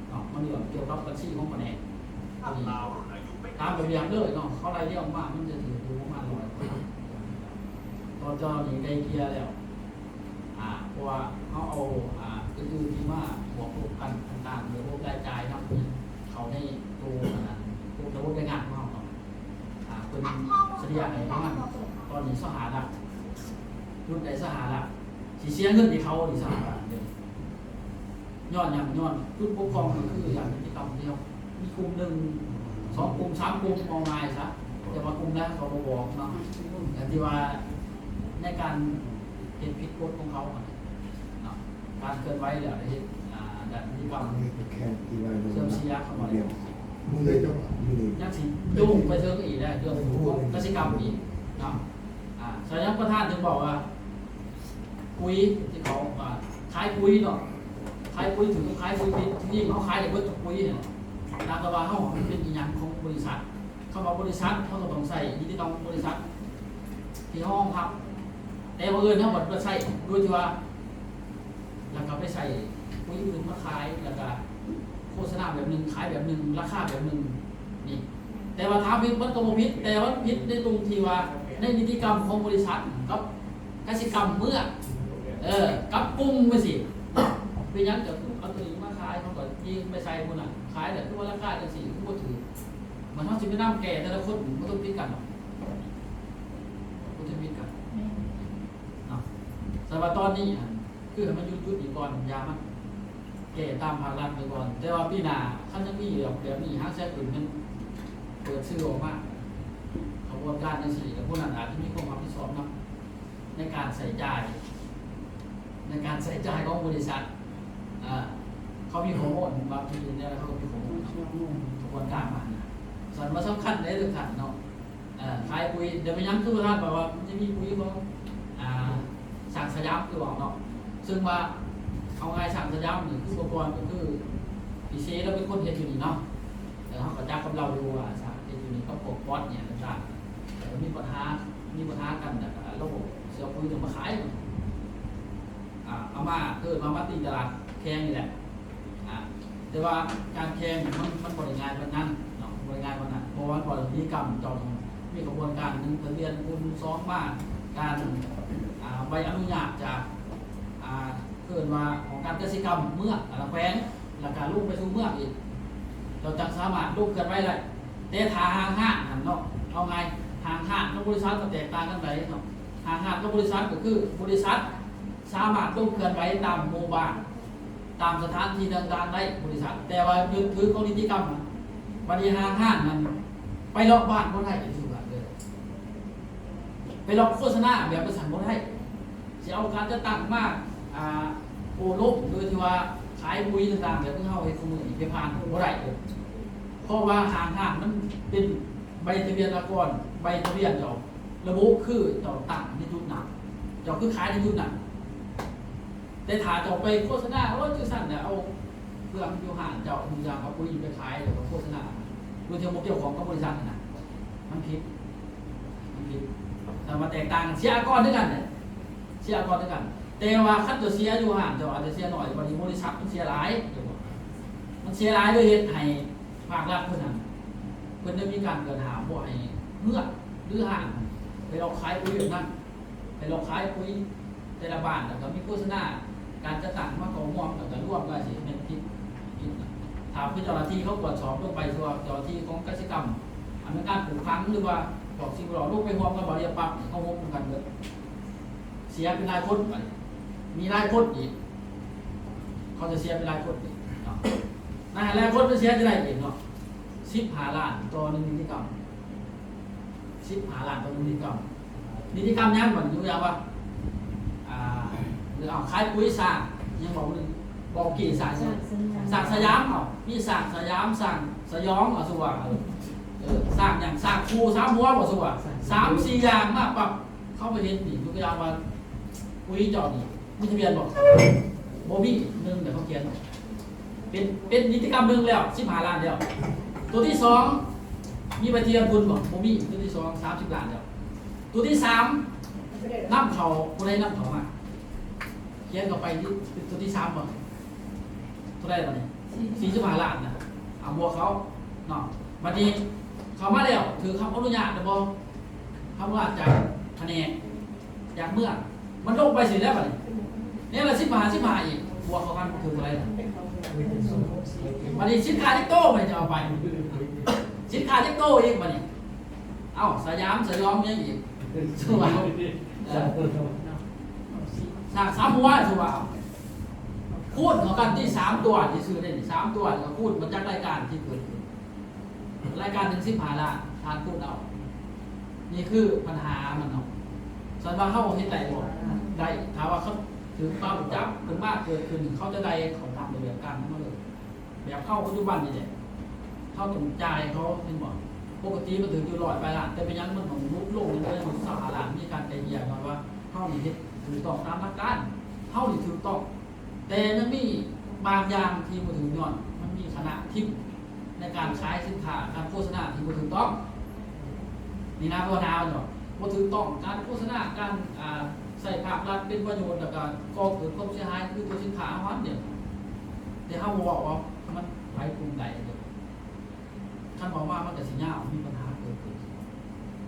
ເນາະ ມັນເລື່ອງກ່ຽວກັບບັນຊີຂອງພະແນກ ຕາມລະບຽບເລີຍເນາະ ເຂົາໄລ່ລຽງອອກມາ ມັນຈະຖືກຢູ່ປະມານຮ້ອຍກວ່າ. ຕອນເຈົ້ານີ້ໄກ່ເກ່ຍແລ້ວ ອາ ເພາະວ່າເຮົາເອົາ ອາ ອື່ນໆທີ່ມາບວກລົບກັນຕ່າງໆ ລະບົບລາຍຈ່າຍນຳ ເຂົ້າໃນໂຕອັນນັ້ນ ລະບົບລາຍງານຂອງເຮົາເນາະ ອາ ເພິ່ນສະເລ່ຍໃຫ້ປະມານ ຕອນນີ້ຊາວຫ້າລ້ານ ຢຸດໄດ້ຊາວຫ້າລ້ານ ຊິເສຍເງິນໃຫ້ເຂົານີ້ຊາວຫ້າລ້ານເດ້. ຍ້ອນຫຍັງ? ຍ້ອນຈຸດບົກຜ່ອງກໍຄືຢ່າງທີ່ເຮົາ ມີກຸ່ມໜຶ່ງ ສອງກຸ່ມ ສາມກຸ່ມ ເວົ້າງ່າຍຊະ ແຕ່ວ່າກຸ່ມໃດເຂົາບໍ່ບອກເນາະ ແຕ່ທີ່ວ່າໃນການເຮັດຜິດກົດຂອງເຂົາເນາະ ການເຄື່ອນໄຫວແລ້ວໄດ້ເຮັດ ອາ ດ້ານນິຕິກຳເສື່ອມເສຍເຂົາມາແລ້ວ ຍັງຊິໂຍງໄປເຖິງອີກໄດ້ ເລື່ອງຂອງກະສິກຳອີກເນາະ. ອາ ສາຍຍັງປະທານເພິ່ນບອກວ່າ ປຸ໋ຍທີ່ເຂົາ ອາ ຂາຍປຸ໋ຍເນາະ ຂາຍປຸ໋ຍຖືກຂາຍປຸ໋ຍຜິດ ທີ່ເຮົາຂາຍໄດ້ເບິດທຸກປຸ໋ຍ ແຕ່ວ່າເຮົາເປັນອີ່ຫຍັງຂອງບໍລິສັດ ຄຳວ່າບໍລິສັດ ເຮົາກໍຕ້ອງໃຊ້ນິຕິກຳຂອງບໍລິສັດທີ່ຮອງຮັບ ແຕ່ບັງເອີນເຮົາບັດໄປໃຊ້ໂດຍທີ່ວ່າ ແລ້ວກໍໄປໃຊ້ປຸ໋ຍອື່ນມາຂາຍ ແລ້ວກໍໂຄສະນາແບບໜຶ່ງ ຂາຍແບບໜຶ່ງ ລາຄາແບບໜຶ່ງນີ້ ແຕ່ວ່າຖາມຜິດມັນກໍບໍ່ຜິດ ແຕ່ວ່າມັນຜິດໃນຕົງທີ່ວ່າໃນນິຕິກຳຂອງບໍລິສັດກັບກະສິກຳເມືອງ ເອີ ກັບກຸ່ມຈັ່ງຊີ້ ເປັນຫຍັງຈະເອົາຕົວນີ້ມາຂາຍ ເຮົາກໍຍິງໄປໃສ່ຜູ້ນັ້ນ ຂາຍແລ້ວຄືວ່າລາຄາຈັ່ງຊີ້ຄືບໍ່ຖືກ ມັນເຮົາຊິໄປນຳແກ້ແຕ່ລະຄົນ ມັນຕ້ອງຜິດກັນເນາະ ມັນຈະຜິດກັນເນາະ. ສຳລັບຕອນນີ້ຫັ້ນ ຄືໃຫ້ມັນຢຸດໆນີ້ກ່ອນ ຢ່າມາແກ້ຕາມພາກລັດໄປກ່ອນ ແຕ່ວ່າປີໜ້າຄັນຍັງມີແບບນີ້ ຫາກແຊກຂຶ້ນ ມັນເປີດສື່ອອກມາ ຂະບວນການຈັ່ງຊີ້ ແລ້ວຜູ້ນັ້ນອາດຈະມີຄວາມຮັບຜິດຊອບນຳໃນການໃຊ້ຈ່າຍ ໃນການໃຊ້ຈ່າຍຂອງບໍລິສັດ ອາ ເຂົາມີຂໍ້ມູນ ບາງທີແນວໃດເຂົາກໍມີຂໍ້ມູນ ຂະບວນການມານະ ສຳລັບສຳຄັນເດ້ທຸກທ່ານເນາະ. ເອີ ຂາຍປຸ໋ຍ ແຕ່ເປັນຫຍັງຄືວ່າທ່ານບອກວ່າມັນຈະມີປຸ໋ຍຂອງ ອາ ຊ່າງສະຫຍາມຄືວ່າເນາະ ເຊິ່ງວ່າເອົາງ່າຍຊ່າງສະຫຍາມນີ້ຄືເມື່ອກ່ອນກໍຄື ພີ່ເຊລາວເປັນຄົນເຮັດຢູ່ນີ້ເນາະ ເອີ ເຮົາກໍຈັກກັບລາວຢູ່ວ່າຊ່າງເຮັດຢູ່ນີ້ກັບພວກບອດນີ້ຕ່າງໆ ແລ້ວກໍມີບັນຫາ ມີບັນຫາກັນ ແລ້ວກໍລາວກໍເອົາປຸ໋ຍມາຂາຍ ອາ ເອົາມາ ເອີ້ນວ່າມາຕີຕະຫຼາດແຂງນີ້ແຫຼະ ອາ ແຕ່ວ່າການແຂ່ງມັນ ມັນບໍ່ໄດ້ງ່າຍປານນັ້ນເນາະ ບໍ່ໄດ້ງ່າຍປານນັ້ນ ເພາະວ່າມັນມີການ ເຈົ້າຕ້ອງມີຂະບວນການ ໜຶ່ງ ທະບຽນທຶນ ສອງ ມາການ ອາ ໃບອະນຸຍາດຈາກ ອາ ເອີ້ນວ່າຂອງການກະສິກຳເມືອງ ແລະ ແຂວງ ແລ້ວກະລົງໄປສູ່ເມືອງອີກ ເຈົ້າຈັ່ງສາມາດລົງເຄື່ອນໄຫວໄດ້ ແຕ່ຖ້າຫ້າງຮ້ານຫັ້ນເນາະ ເອົາງ່າຍ ຫ້າງຮ້ານກັບບໍລິສັດກໍແຕກຕ່າງກັນໄປເນາະ ຫ້າງຮ້ານກັບບໍລິສັດກໍຄືບໍລິສັດ ສາມາດລົງເຄື່ອນໄຫວຕາມໝູ່ບ້ານ ຕາມສະຖານທີ່ຕ່າງໆໄດ້ ບໍລິສັດ ແຕ່ວ່າຍຶດຖືຂອງນິຕິກຳ ບັດນີ້ຫ້າງຮ້ານນັ້ນໄປເລາະບ້ານບໍ່ໄດ້ ໄປເລາະໂຄສະນາແບບຊັ້ນບໍ່ໄດ້ ຊິເອົາການຈັດຕັ້ງມາ ອ່າ ໂອ້ລົມ ໂດຍທີ່ວ່າຂາຍປຸ໋ຍຕ່າງໆ ແບບທີ່ເຮົາເຮັດຊຸມື້ນີ້ ໄປຜ່ານບໍ່ໄດ້ ເພາະວ່າຫ້າງຮ້ານມັນເປັນໃບທະບຽນອາກອນ ໃບທະບຽນເຈົ້າ ລະບຸຄືເຈົ້າຕັ້ງໃນຈຸດນັ້ນ ເຈົ້າຄືຂາຍໃນຈຸດນັ້ນ ແຕ່ຖ້າເຈົ້າໄປໂຄສະນາ ໂອ້ ຈັ່ງຊັ້ນນະ ເອົາເຄື່ອງຢູ່ຮ້ານເຈົ້າ ທຸກຢ່າງເອົາປຸ໋ຍໄປຂາຍ ແລ້ວກໍໂຄສະນາ ໂດຍທີ່ບໍ່ກ່ຽວຂ້ອງກັບບໍລິສັດຫັ້ນນະ ມັນຜິດ ມັນຜິດ ແຕ່ວ່າແຕກຕ່າງກັນ ເສຍອາກອນຄືກັນແຫຼະ ເສຍອາກອນຄືກັນ ແຕ່ວ່າຄັນເຈົ້າເສຍຢູ່ຮ້ານ ເຈົ້າອາດຈະເສຍໜ້ອຍ ບັດນີ້ບໍລິສັດມັນເສຍຫຼາຍ ມັນເສຍຫຼາຍ ເລີຍເຮັດໃຫ້ ພາກລັດເພິ່ນນັ້ນ ເພິ່ນໄດ້ມີການເຕືອນຫ້າມບໍ່ໃຫ້ເຮືອນ ຫຼື ຮ້ານໄປລອກຂາຍປຸ໋ຍແບບນັ້ນ ໄປລອກຂາຍປຸ໋ຍແຕ່ລະບ້ານ ແລ້ວກໍມີໂຄສະນາ ການຈັດຕັ້ງມາເຂົ້າຮ່ວມ ແລ້ວກໍລວມກັນຊິແມ່ນຜິດ ຜິດ. ຖ້າຄືເຈົ້າໜ້າທີ່ເຂົາກວດສອບລົງໄປ ຄືວ່າເຈົ້າໜ້າທີ່ຂອງກະສິກຳ ອາ ແມ່ນການປູກຝັງ ຫຼືວ່າພວກສິ່ງແວດລ້ອມ ລົງໄປຮ່ວມກັບບ່ອນດຽວປັບ ເຂົາຮົບນຳກັນເບິດ. ເສຍເປັນລາຍຄົນ ບາດນີ້ມີລາຍຄົນອີກ ເຂົາຈະເສຍເປັນລາຍຄົນອີກເນາະ ນາຍລາຍຄົນມັນເສຍຈັ່ງໃດອີກເນາະ ສິບຫ້າລ້ານຕໍ່ໜຶ່ງນິຕິກຳ ສິບຫ້າລ້ານຕໍ່ໜຶ່ງນິຕິກຳ ນິຕິກຳຫຍັງ ບາດນີ້ຍົກຕົວຢ່າງວ່າ ອ່າ ເອົາຂາຍປຸ໋ຍ ສ້າງຫຍັງ ບອກໜຶ່ງ ບອກກີ້ ສ້າງຫຍັງ ສ້າງສະຫຍາມ ເອົາ ມີສ້າງສະຫຍາມ ສ້າງສະຫຍອງ ເອົາ ສົມມຸດວ່າ ເອີ ສ້າງຫຍັງ ສ້າງຄູ່ສາມຫົວ ບໍ່ ສົມມຸດວ່າ ສາມສີ່ຢ່າງມາປັບ ເຂົາໄປເຮັດນີ້ ຍົກຕົວຢ່າງວ່າ ປຸ໋ຍເຈົ້ານີ້ມີທະບຽນບໍ່? ບໍ່ມີ ໜຶ່ງ ແລ້ວເຂົາຂຽນ ເປັນ ເປັນນິຕິກຳໜຶ່ງແລ້ວ ສິບຫ້າລ້ານແລ້ວ ຕົວທີສອງ ມີໃບທະບຽນບຸນບໍ່? ບໍ່ມີ ຕົວທີສອງ ສາມສິບລ້ານແລ້ວ ຕົວທີສາມ ນຳເຂົ້າ ຜູ້ໃດນຳເຂົ້າມາ? ຂຽນເຂົ້າໄປ ຕົວທີສາມບໍ່? ເທົ່າໃດບັດນີ້? ສີ່ສິບຫ້າລ້ານນະ ເອົາບວກເຂົາເນາະ. ບັດນີ້ເຂົ້າມາແລ້ວ ຖືກຄຳອະນຸຍາດແລ້ວບໍ່? ຄຳອະນຸຍາດຈາກພະແນກ ຢາກເມືອ ມັນລົງໄປຊີ້ແລ້ວບັດນີ້ ແນວລະສິບຫ້າ ສິບຫ້າອີກ ບວກເຂົ້າກັນຄືເທົ່າໃດລະ? ບັດນີ້ສິນຄ້າຈັກໂຕມັນຈະເອົາໄປ? ສິນຄ້າຈັກໂຕອີກບັດນີ້? ເອົ້າ ສະຫຍາມ ສະຫຍອງ ຫຍັງອີກ? ສະຫຍາມ ເອີ ສາມຫົວ ສະຫຍາມ ຄູນເຂົ້າກັນຕິ ສາມຕົວທີ່ຊື້ໄດ້ນີ້ ສາມຕົວ ແລ້ວກໍຄູນມາຈາກລາຍການທີ່ເກີດຂຶ້ນ. ລາຍການໜຶ່ງສິບຫ້າລ້ານ ທ່ານຄູນເອົາ ນີ້ຄືບັນຫາມັນເນາະ. ສະນັ້ນວ່າເຮົາເຮັດໄດ້ບໍ່? ໄດ້. ຖ້າວ່າເຂົາຖືກປາບຈັບຂຶ້ນມາເກີດຂຶ້ນ ເຂົາຈະໄດ້ເຂົ້າຕາມລະບຽບການຂອງເຮົາເລີຍ. ແບບເຮົາປັດຈຸບັນນີ້ແຫຼະ ເຮົາຕ້ອງຈ່າຍເຂົາ ເຫັນບໍ່? ປົກກະຕິມັນຖືກຢູ່ຮ້ອຍປາຍລ້ານ ແຕ່ເປັນຫຍັງມັນຕ້ອງຫຼຸດລົງເລີຍ ຊາວຫ້າລ້ານ. ມີການໄກ່ເກ່ຍກັນວ່າເຮົານີ້ເຮັດຖືກຕ້ອງຕາມຫຼັກການ ເຮົານີ້ຖືກຕ້ອງ. ແຕ່ຍັງມີບາງຢ່າງທີ່ບໍ່ຖືກ ຍ້ອນມັນມີຄະນະທີມໃນການຂາຍສິນຄ້າ ການໂຄສະນາທີ່ບໍ່ຖືກຕ້ອງ. ນີ້ນະ ບັນຫາເນາະ ບໍ່ຖືກຕ້ອງ ການໂຄສະນາ ການ ອ່າ ໃຊ້ພາກລັດເປັນປະໂຫຍດ ແລ້ວກໍກໍ່ເກີດຄວາມເສຍຫາຍຄືຕົວສິນຄ້າເຮົາຫັ້ນເດ. ແຕ່ເຮົາບໍ່ເວົ້າວ່າມັນໃຜກຸ່ມໃດເດ. ຄັນເວົ້າມາມັນກໍຊິຍາວ ມີບັນຫາເກີດຂຶ້ນ.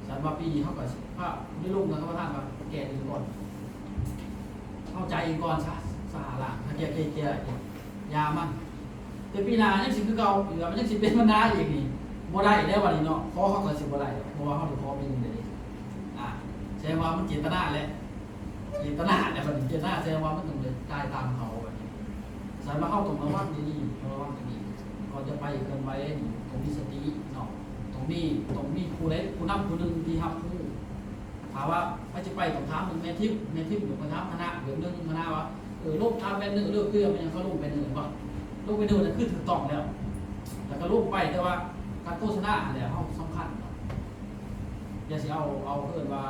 ສະນັ້ນວ່າປີນີ້ເຮົາກໍພາກໃນລົງນະ ທ່ານປະທານ ວ່າແກ້ເອງກ່ອນ ເຮົາຈ່າຍເອງກ່ອນຊະ ຊາວຫ້າລ້ານ ຖ້າແກ້ ແກ້ ແກ້ຢ່າມັນ. ແຕ່ປີໜ້າຍັງຊິຄືເກົ່າອີກ ມັນຍັງຊິເປັນບັນຫາອີກນີ້ ບໍ່ໄດ້ແລ້ວບັດນີ້ເນາະ. ຂໍເຂົາກໍຊິບໍ່ໄດ້ ເພາະວ່າເຮົາໄດ້ຂໍປີໜຶ່ງເດ້. ອ່າ ແສດງວ່າມັນເຈດຕະນາແຫຼະ. ເຈດຕະນາແຫຼະບັດນີ້ ເຈດຕະນາ ແສດງວ່າມັນຕ້ອງໄດ້ຈ່າຍຕາມເຂົາບັດນີ້. ສະນັ້ນວ່າເຮົາຕ້ອງລະວັງດີໆ ຕ້ອງລະວັງດີໆ ກ່ອນຈະໄປເຄື່ອນໄຫວນີ້ ຕ້ອງມີສະຕິເນາະ ຕ້ອງມີ ຕ້ອງມີຜູ້ໃດຜູ້ນຳຜູ້ໜຶ່ງທີ່ຮັບຮູ້. ຖ້າວ່າໃຜຈະໄປຕ້ອງຖາມເບິ່ງແມ່ທີມ ແມ່ທີມຕ້ອງໄປຖາມຄະນະ ແບບໜຶ່ງຄະນະວ່າ ເອີ ລົງຖາມແບນເນີເລີກເທື່ອ ເປັນຫຍັງເຂົາລົງແບນເນີບໍ່? ລົງແບນເນີນັ້ນຄືຖືກຕ້ອງແລ້ວ ແລ້ວກໍລົງໄປ. ແຕ່ວ່າການໂຄສະນາຫັ້ນແຫຼະເຮົາສຳຄັນເນາະ. ຢ່າຊິເອົາ ເອົາ ເອີ້ນວ່າ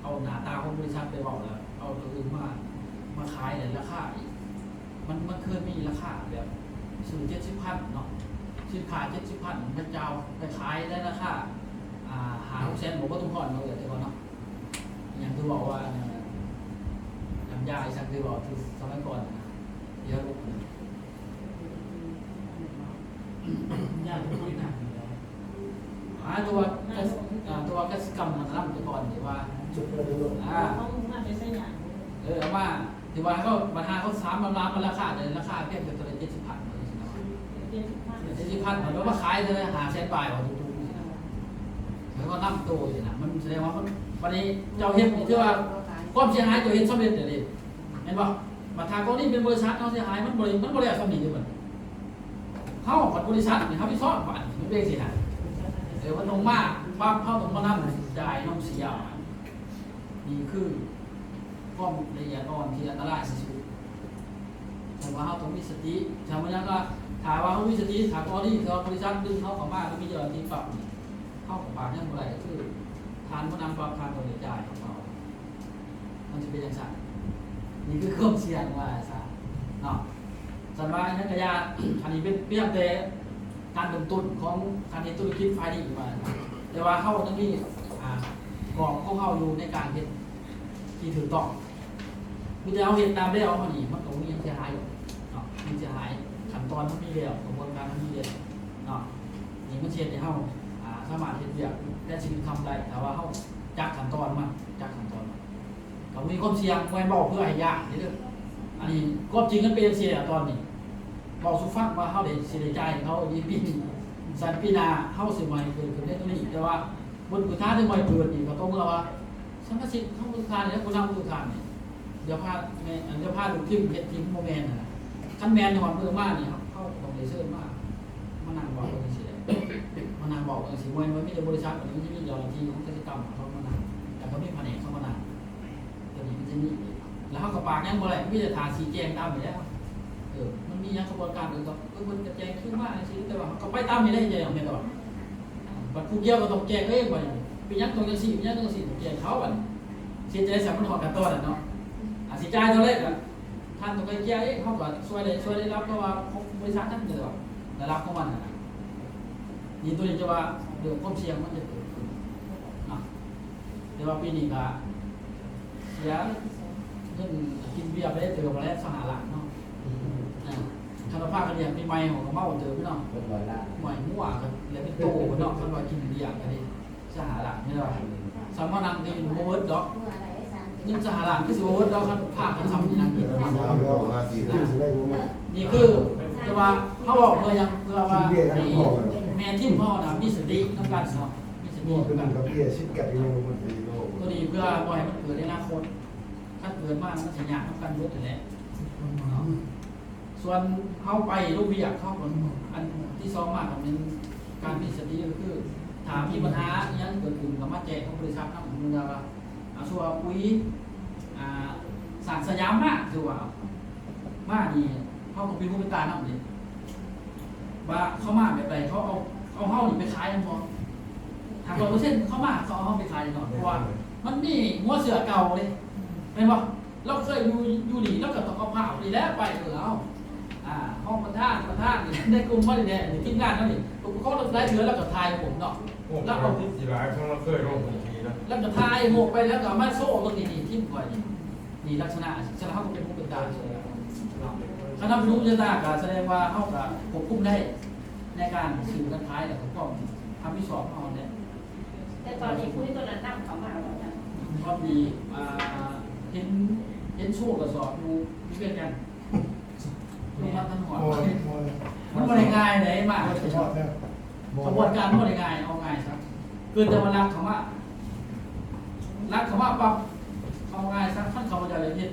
ເອົາໜ້າຕາຂອງບໍລິສັດໄປເວົ້າ ແລ້ວເອົາຕົວອື່ນມາ ມາຂາຍໃນລາຄາອີກ. ມັນ ມັນເຄີຍມີລາຄາແບບຊື້ເຈັດສິບພັນເນາະ ສິນຄ້າເຈັດສິບພັນ ພະເຈົ້າໄປຂາຍໃນລາຄາ ອ່າ ຫ້າຫົກແສນ ບໍ່ ບໍ່ຕ້ອງຮອດເນາະ ເອີ ແຕ່ວ່າເນາະ ຫຍັງທີ່ເວົ້າວ່າ ອັນນັ້ນນະ ນ້ຳຢາອີ່ຫຍັງທີ່ເວົ້າທີ່ສະໄໝກ່ອນນະ ດຽວ ອາ ຕົວ ອາ ຕົວກະສິກຳນຳແຕ່ກ່ອນນີ້ວ່າ ອາ ເອີ ເອົາມາ ທີ່ວ່າເຂົາ ບັນຫາເຂົາສາມລຳລາມ ມັນລາຄາເທົ່າໃດ? ລາຄາພຽງແຕ່ເທົ່າໃດ? ເຈັດສິບພັນ ວ່າຈັ່ງຊີ້ນະ ເຈັດສິບພັນ ເຈັດສິບພັນ ແລ້ວມາຂາຍເທົ່າໃດ? ຫ້າແສນປາຍ ວ່າຖືກໆ ແລ້ວກໍນຳໂຕຊີ້ນະ ມັນສະແດງວ່າມັນ ບັດນີ້ເຈົ້າເຮັດນີ້ ຖືວ່າຄວາມເສຍຫາຍເຈົ້າເຮັດສຳເລັດແລ້ວເດ້ ແມ່ນບໍ່? ບັດຖ້າກໍນີ້ເປັນບໍລິສັດເຮົາເສຍຫາຍ ມັນບໍ່ໄດ້ ມັນບໍ່ແລ້ວສ່ຳນີ້ເດ້ບັດນີ້ ເຮົາບັດບໍລິສັດນີ້ຮັບຜິດຊອບບາດນີ້ ມັນເປັນຈັ່ງຊີ້ນະ ເອີ ມັນຕ້ອງມາປັບ ເຮົາຕ້ອງມານຳຈ່າຍນຳເສຍ ນີ້ຄືຄວາມລະອຽດອ່ອນທີ່ອັນຕະລາຍທີ່ສຸດ. ແຕ່ວ່າເຮົາຕ້ອງມີສະຕິ ຖ້າວ່າຫຍັງກໍ ຖ້າວ່າເຮົາມີສະຕິ ຖ້າກໍນີ້ ຖ້າວ່າບໍລິສັດດຶງເຮົາເຂົ້າມາ ຫຼື ມີເຈົ້າໜ້າທີ່ປັບນີ້ ເຮົາກໍປາກຫຍັງບໍ່ໄດ້ ກໍຄືທ່ານຜູ້ນຳປັບ ທ່ານຕ້ອງໄດ້ຈ່າຍເຂົາ ມັນຊິເປັນຈັ່ງຊັ້ນ ນີ້ຄືຄວາມສ່ຽງວ່າຊັ້ນເນາະ. ສຳລັບຫຍັງກະຢ່າ ອັນນີ້ເປັນພຽງແຕ່ການເລີ່ມຕົ້ນຂອງການເຮັດທຸລະກິດຂາຍດີວ່າ ແຕ່ວ່າເຮົາຍັງມີ ອ່າ ກອບຂອງເຮົາຢູ່ໃນການເຮັດທີ່ຖືກຕ້ອງ ມີແຕ່ເຮົາເຮັດຕາມແນວເຮົານີ້ ມັນກໍບໍ່ມີຫຍັງເສຍຫາຍດອກເນາະ ມີເສຍຫາຍ ຂັ້ນຕອນມັນມີແລ້ວ ຂະບວນການມັນມີແລ້ວເນາະ. ນີ້ມັນຊິເຮັດໃຫ້ເຮົາ ອ່າ ສາມາດເຮັດວຽກ ແຕ່ຊິເປັນຄຳໄດ້ ຖ້າວ່າເຮົາຈັກຂັ້ນຕອນມັນ ຈັກຂັ້ນຕອນມັນ ກໍມີຄວາມສ່ຽງ ບໍ່ແມ່ນເວົ້າເພື່ອໃຫ້ຢ້ານເດີ. ອັນນີ້ຄວາມຈິງມັນເປັນຈັ່ງຊີ້ແຫຼະ ຕອນນີ້ເວົ້າສູ່ຟັງວ່າເຮົາໄດ້ ຊິໄດ້ຈ່າຍໃຫ້ເຂົາອີກປີນີ້ ຊັ້ນປີໜ້າເຮົາຊິບໍ່ໃຫ້ເກີດຂຶ້ນໃນຕົວນີ້ ແຕ່ວ່າ ບົດພື້ນຖານທີ່ບໍ່ໃຫ້ເກີດນີ້ ກໍຕໍ່ເມື່ອວ່າສະມາຊິກເຮົາທຸກທ່ານ ແລະ ຜູ້ນຳທຸກທ່ານນີ້ ຢ່າພາ ແມ່ນ ຢ່າພາລູກທີມເຮັດທີ່ບໍ່ແມ່ນຫັ້ນນະ. ຄັນແມ່ນຮອດມື້ມານີ້ ເຮົາ ເຮົາກໍຕ້ອງໄດ້ເຊີນມາ ມານັ່ງເວົ້າກັນຈັ່ງຊີ້ແຫຼະ ມານັ່ງເວົ້າກັນຈັ່ງຊີ້ ບໍ່ແມ່ນວ່າມີແຕ່ບໍລິສັດ ມັນຊິມີເຈົ້າໜ້າທີ່ຂອງກະສິກຳເຂົາມານັ່ງ ແລ້ວກໍມີພະແນກເຂົາມານັ່ງ. ຕົວນີ້ມັນຈະມີ ແລ້ວເຮົາກໍປາກຫຍັງບໍ່ໄດ້ ມີແຕ່ຖ້າຊີ້ແຈງຕາມນີ້ແຫຼະ. ເອີ ມັນມີຫຍັງຂະບວນການ ເອີ ກໍ ເອີ ເພິ່ນກໍແຈງຄິວມາຈັ່ງຊີ້ ແຕ່ວ່າເຮົາກໍໄປຕາມນີ້ແຫຼະ ແຈງແມ່ນບໍ່? ບັດຜູ້ກ່ຽວກໍຕ້ອງແຈງເອງ ບັດນີ້ເປັນຫຍັງຕ້ອງຈັ່ງຊີ້ ເປັນຫຍັງຕ້ອງຊີ້ ແຈງເຂົາ ບັດນີ້ເຮັດຈັ່ງໃດຊັ້ນ ມັນຮອດຂັ້ນຕອນແລ້ວເນາະ. ອາ ຊິຈ່າຍເທົ່າໃດກໍທ່ານຕ້ອງໄປເກ່ຍເອງ ເຮົາກໍຊ່ວຍໄດ້ ຊ່ວຍໄດ້ຮັບ ເພາະວ່າຂອງບໍລິສັດນັ້ນ ລະດັບຂອງມັນນະ. ນີ້ຕົວນີ້ຈະວ່າເລື່ອງຄວາມສ່ຽງມັນຈະເກີດຂຶ້ນເນາະ. ແຕ່ວ່າປີນີ້ກໍເສຍເງິນກິນເບຍໄປໄດ້ເຕີບແລ້ວ ຊາວຫ້າລ້ານເນາະ. ອາ ຄັນວ່າພາກັນລ້ຽງປີໃໝ່ ເຮົາກໍເມົາເຕີບເນາະ ເບິດຮ້ອຍລ້ານ ຫ້ວຍ ງົວກໍແລ້ວເປັນໂຕເນາະ. ຄັນວ່າກິນລ້ຽງກໍດີ ຊາວຫ້າລ້ານ ແມ່ນບໍ່? ອືມ ສຳເຮົານັ່ງກິນບໍ່ເບິດດອກ ເງິນຊາວຫ້າລ້ານຄືຊິບໍ່ເບິດດອກ ຄັນພາກັນຊ່ຳນີ້ນັ່ງກິນ. ນີ້ຄື ແຕ່ວ່າເຮົາເວົ້າເພື່ອຫຍັງ? ເພື່ອວ່າໃຫ້ແມ່ທີມເຮົານະມີສະຕິນຳກັນເນາະ ມີສະຕິນຳກັນ ໂຕນີ້ເພື່ອບໍ່ໃຫ້ມັນເກີດໃນອະນາຄົດ. ຄັນເກີດມາມັນຊິຍາກນຳກັນເບິດຫັ້ນແຫຼະ. ສ່ວນເຮົາໄປລົງວຽກ ເຮົາກໍ ອັນທີສອງມາກໍແມ່ນການມີສະຕິ ກໍຄືຖ້າມີບັນຫາອີ່ຫຍັງເກີດຂຶ້ນກໍມາແຈ້ງກັບບໍລິສັດນຳ ເໝືອນວ່າ ອ່າ ສົມມຸດວ່າປຸ໋ຍ ອ່າ ສ້າງສະຫຍາມມາ ຖືວ່າມານີ້ ເຮົາກໍເປັນຫູເປັນຕານຳເດ້ ວ່າເຂົາມາແບບໃດ ເຂົາເອົາ ເອົາເຮົານີ້ໄປຂາຍນຳບໍ່? ຫ້າຮ້ອຍເປີເຊັນ ເຂົາມາ ເຂົາເອົາເຮົາໄປຂາຍແນ່ນອນ ເພາະວ່າມັນມີຫົວເຊື້ອເກົ່າເດ້ ແມ່ນບໍ່? ລາວເຄີຍຢູ່ ຢູ່ນີ້ ລາວກໍຕ້ອງເອົາພາວນີ້ແຫຼະໄປ ເອີ ເອົາ ອ່າ ຮອງປະທານ ປະທານ ໃນກຸ່ມເຮົານີ້ແຫຼະ ໃນທີມງານເຮົານີ້ ຂອງຫຼາຍເທື່ອລາວກໍຖ່າຍຮູບເນາະ ໂອ້ ລາວກໍ ທີ່ຫຼາຍ ຂອງລາວເຄີຍລົງເປັນທີນະ ລາວກໍຖ່າຍຮູບໄປ ແລ້ວກໍເອົາມາໂຊເບິ່ງ ນີ້ ທີມຂ້ອຍນີ້ ນີ້ລັກສະນະ ສະນັ້ນເຮົາກໍເປັນຫູເປັນຕາເນາະ. ຄັນເຮົາເປັນຫູເປັນຕາ ກໍສະແດງວ່າເຮົາກໍຄວບຄຸມໄດ້ໃນການຊື້ການຂາຍ ແລ້ວກໍຄວາມຮັບຜິດຊອບເຮົາແຫຼະ. ແຕ່ຕອນນີ້ຄຸຍຕົວນັ້ນນຳເຂົ້າມາແລ້ວນະ ພໍດີ ອ່າ ເຫັນ ເຫັນໂຊກະສອບຢູ່ ຢູ່ວຽງຈັນ ລົງມາທັນຮອດ ໂອ້ຍ ໂອ້ຍ ມັນບໍ່ໄດ້ງ່າຍເດ້ ມາ ໂອ້ຍ ຂະບວນການບໍ່ໄດ້ງ່າຍ ເອົາງ່າຍຊະ ເກີດແຕ່ວ່າລັກເຂົ້າມາ ລັກເຂົ້າມາປັບ ເອົາງ່າຍຊະ ຄັນເຂົາບໍ່ຢາກເຮັດ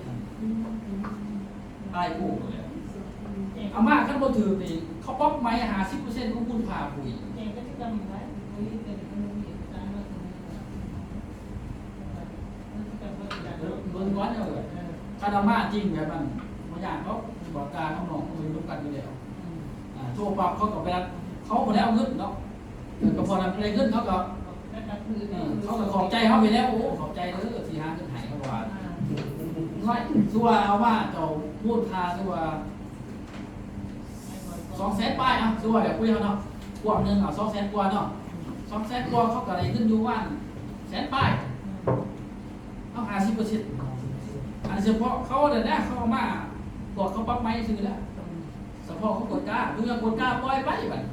ອາຍກູແຫຼະ ອາມາຄັນບໍ່ຖືກນີ້ ເຂົາປັບໃໝຫ້າສິບເປີເຊັນຂອງມູນຄ່າປຸ໋ຍ ເບິ່ງກ່ອນເດີ ຄັນອາມາຈິງແບບນັ້ນບໍ່ຍາກດອກ ກວດກາກັບນ້ອງເຂົາຢູ່ນຳກັນຢູ່ແລ້ວ ອືມ ອ່າ ໂທປັບເຂົາກໍໄປ ເຂົາບໍ່ໄດ້ເອົາເງິນເນາະ ເອີ ກໍພໍນັ້ນໄດ້ເງິນເຂົາກໍ ເອີ ເຂົາກໍຂອບໃຈເຮົາໄປແລ້ວ ໂອ້ ຂອບໃຈເດີທີ່ຫາເງິນໃຫ້ ເຂົາວ່າ ອ່າ ນ້ອຍ ຄືວ່າເອົາມາເຈົ້າມູນຄ່າຄືວ່າສອງແສນປາຍ ເອົາ ຄືວ່າແບບຄຸຍເຮົາເນາະ ພວກໜຶ່ງເອົາສອງແສນກວ່າເນາະ ສອງແສນກວ່າ ເຂົາກໍໄດ້ເງິນຢູ່ປະມານແສນປາຍ ເອົາຫ້າສິບເປີເຊັນ ອັນສະເພາະເຂົານັ້ນນະ ເຂົາເອົາມາບວກເຂົາປັບໃໝຊື່ແລ້ວ ສະເພາະຂອງກວດກາ ເມື່ອກວດກາປ່ອຍໄປບັດ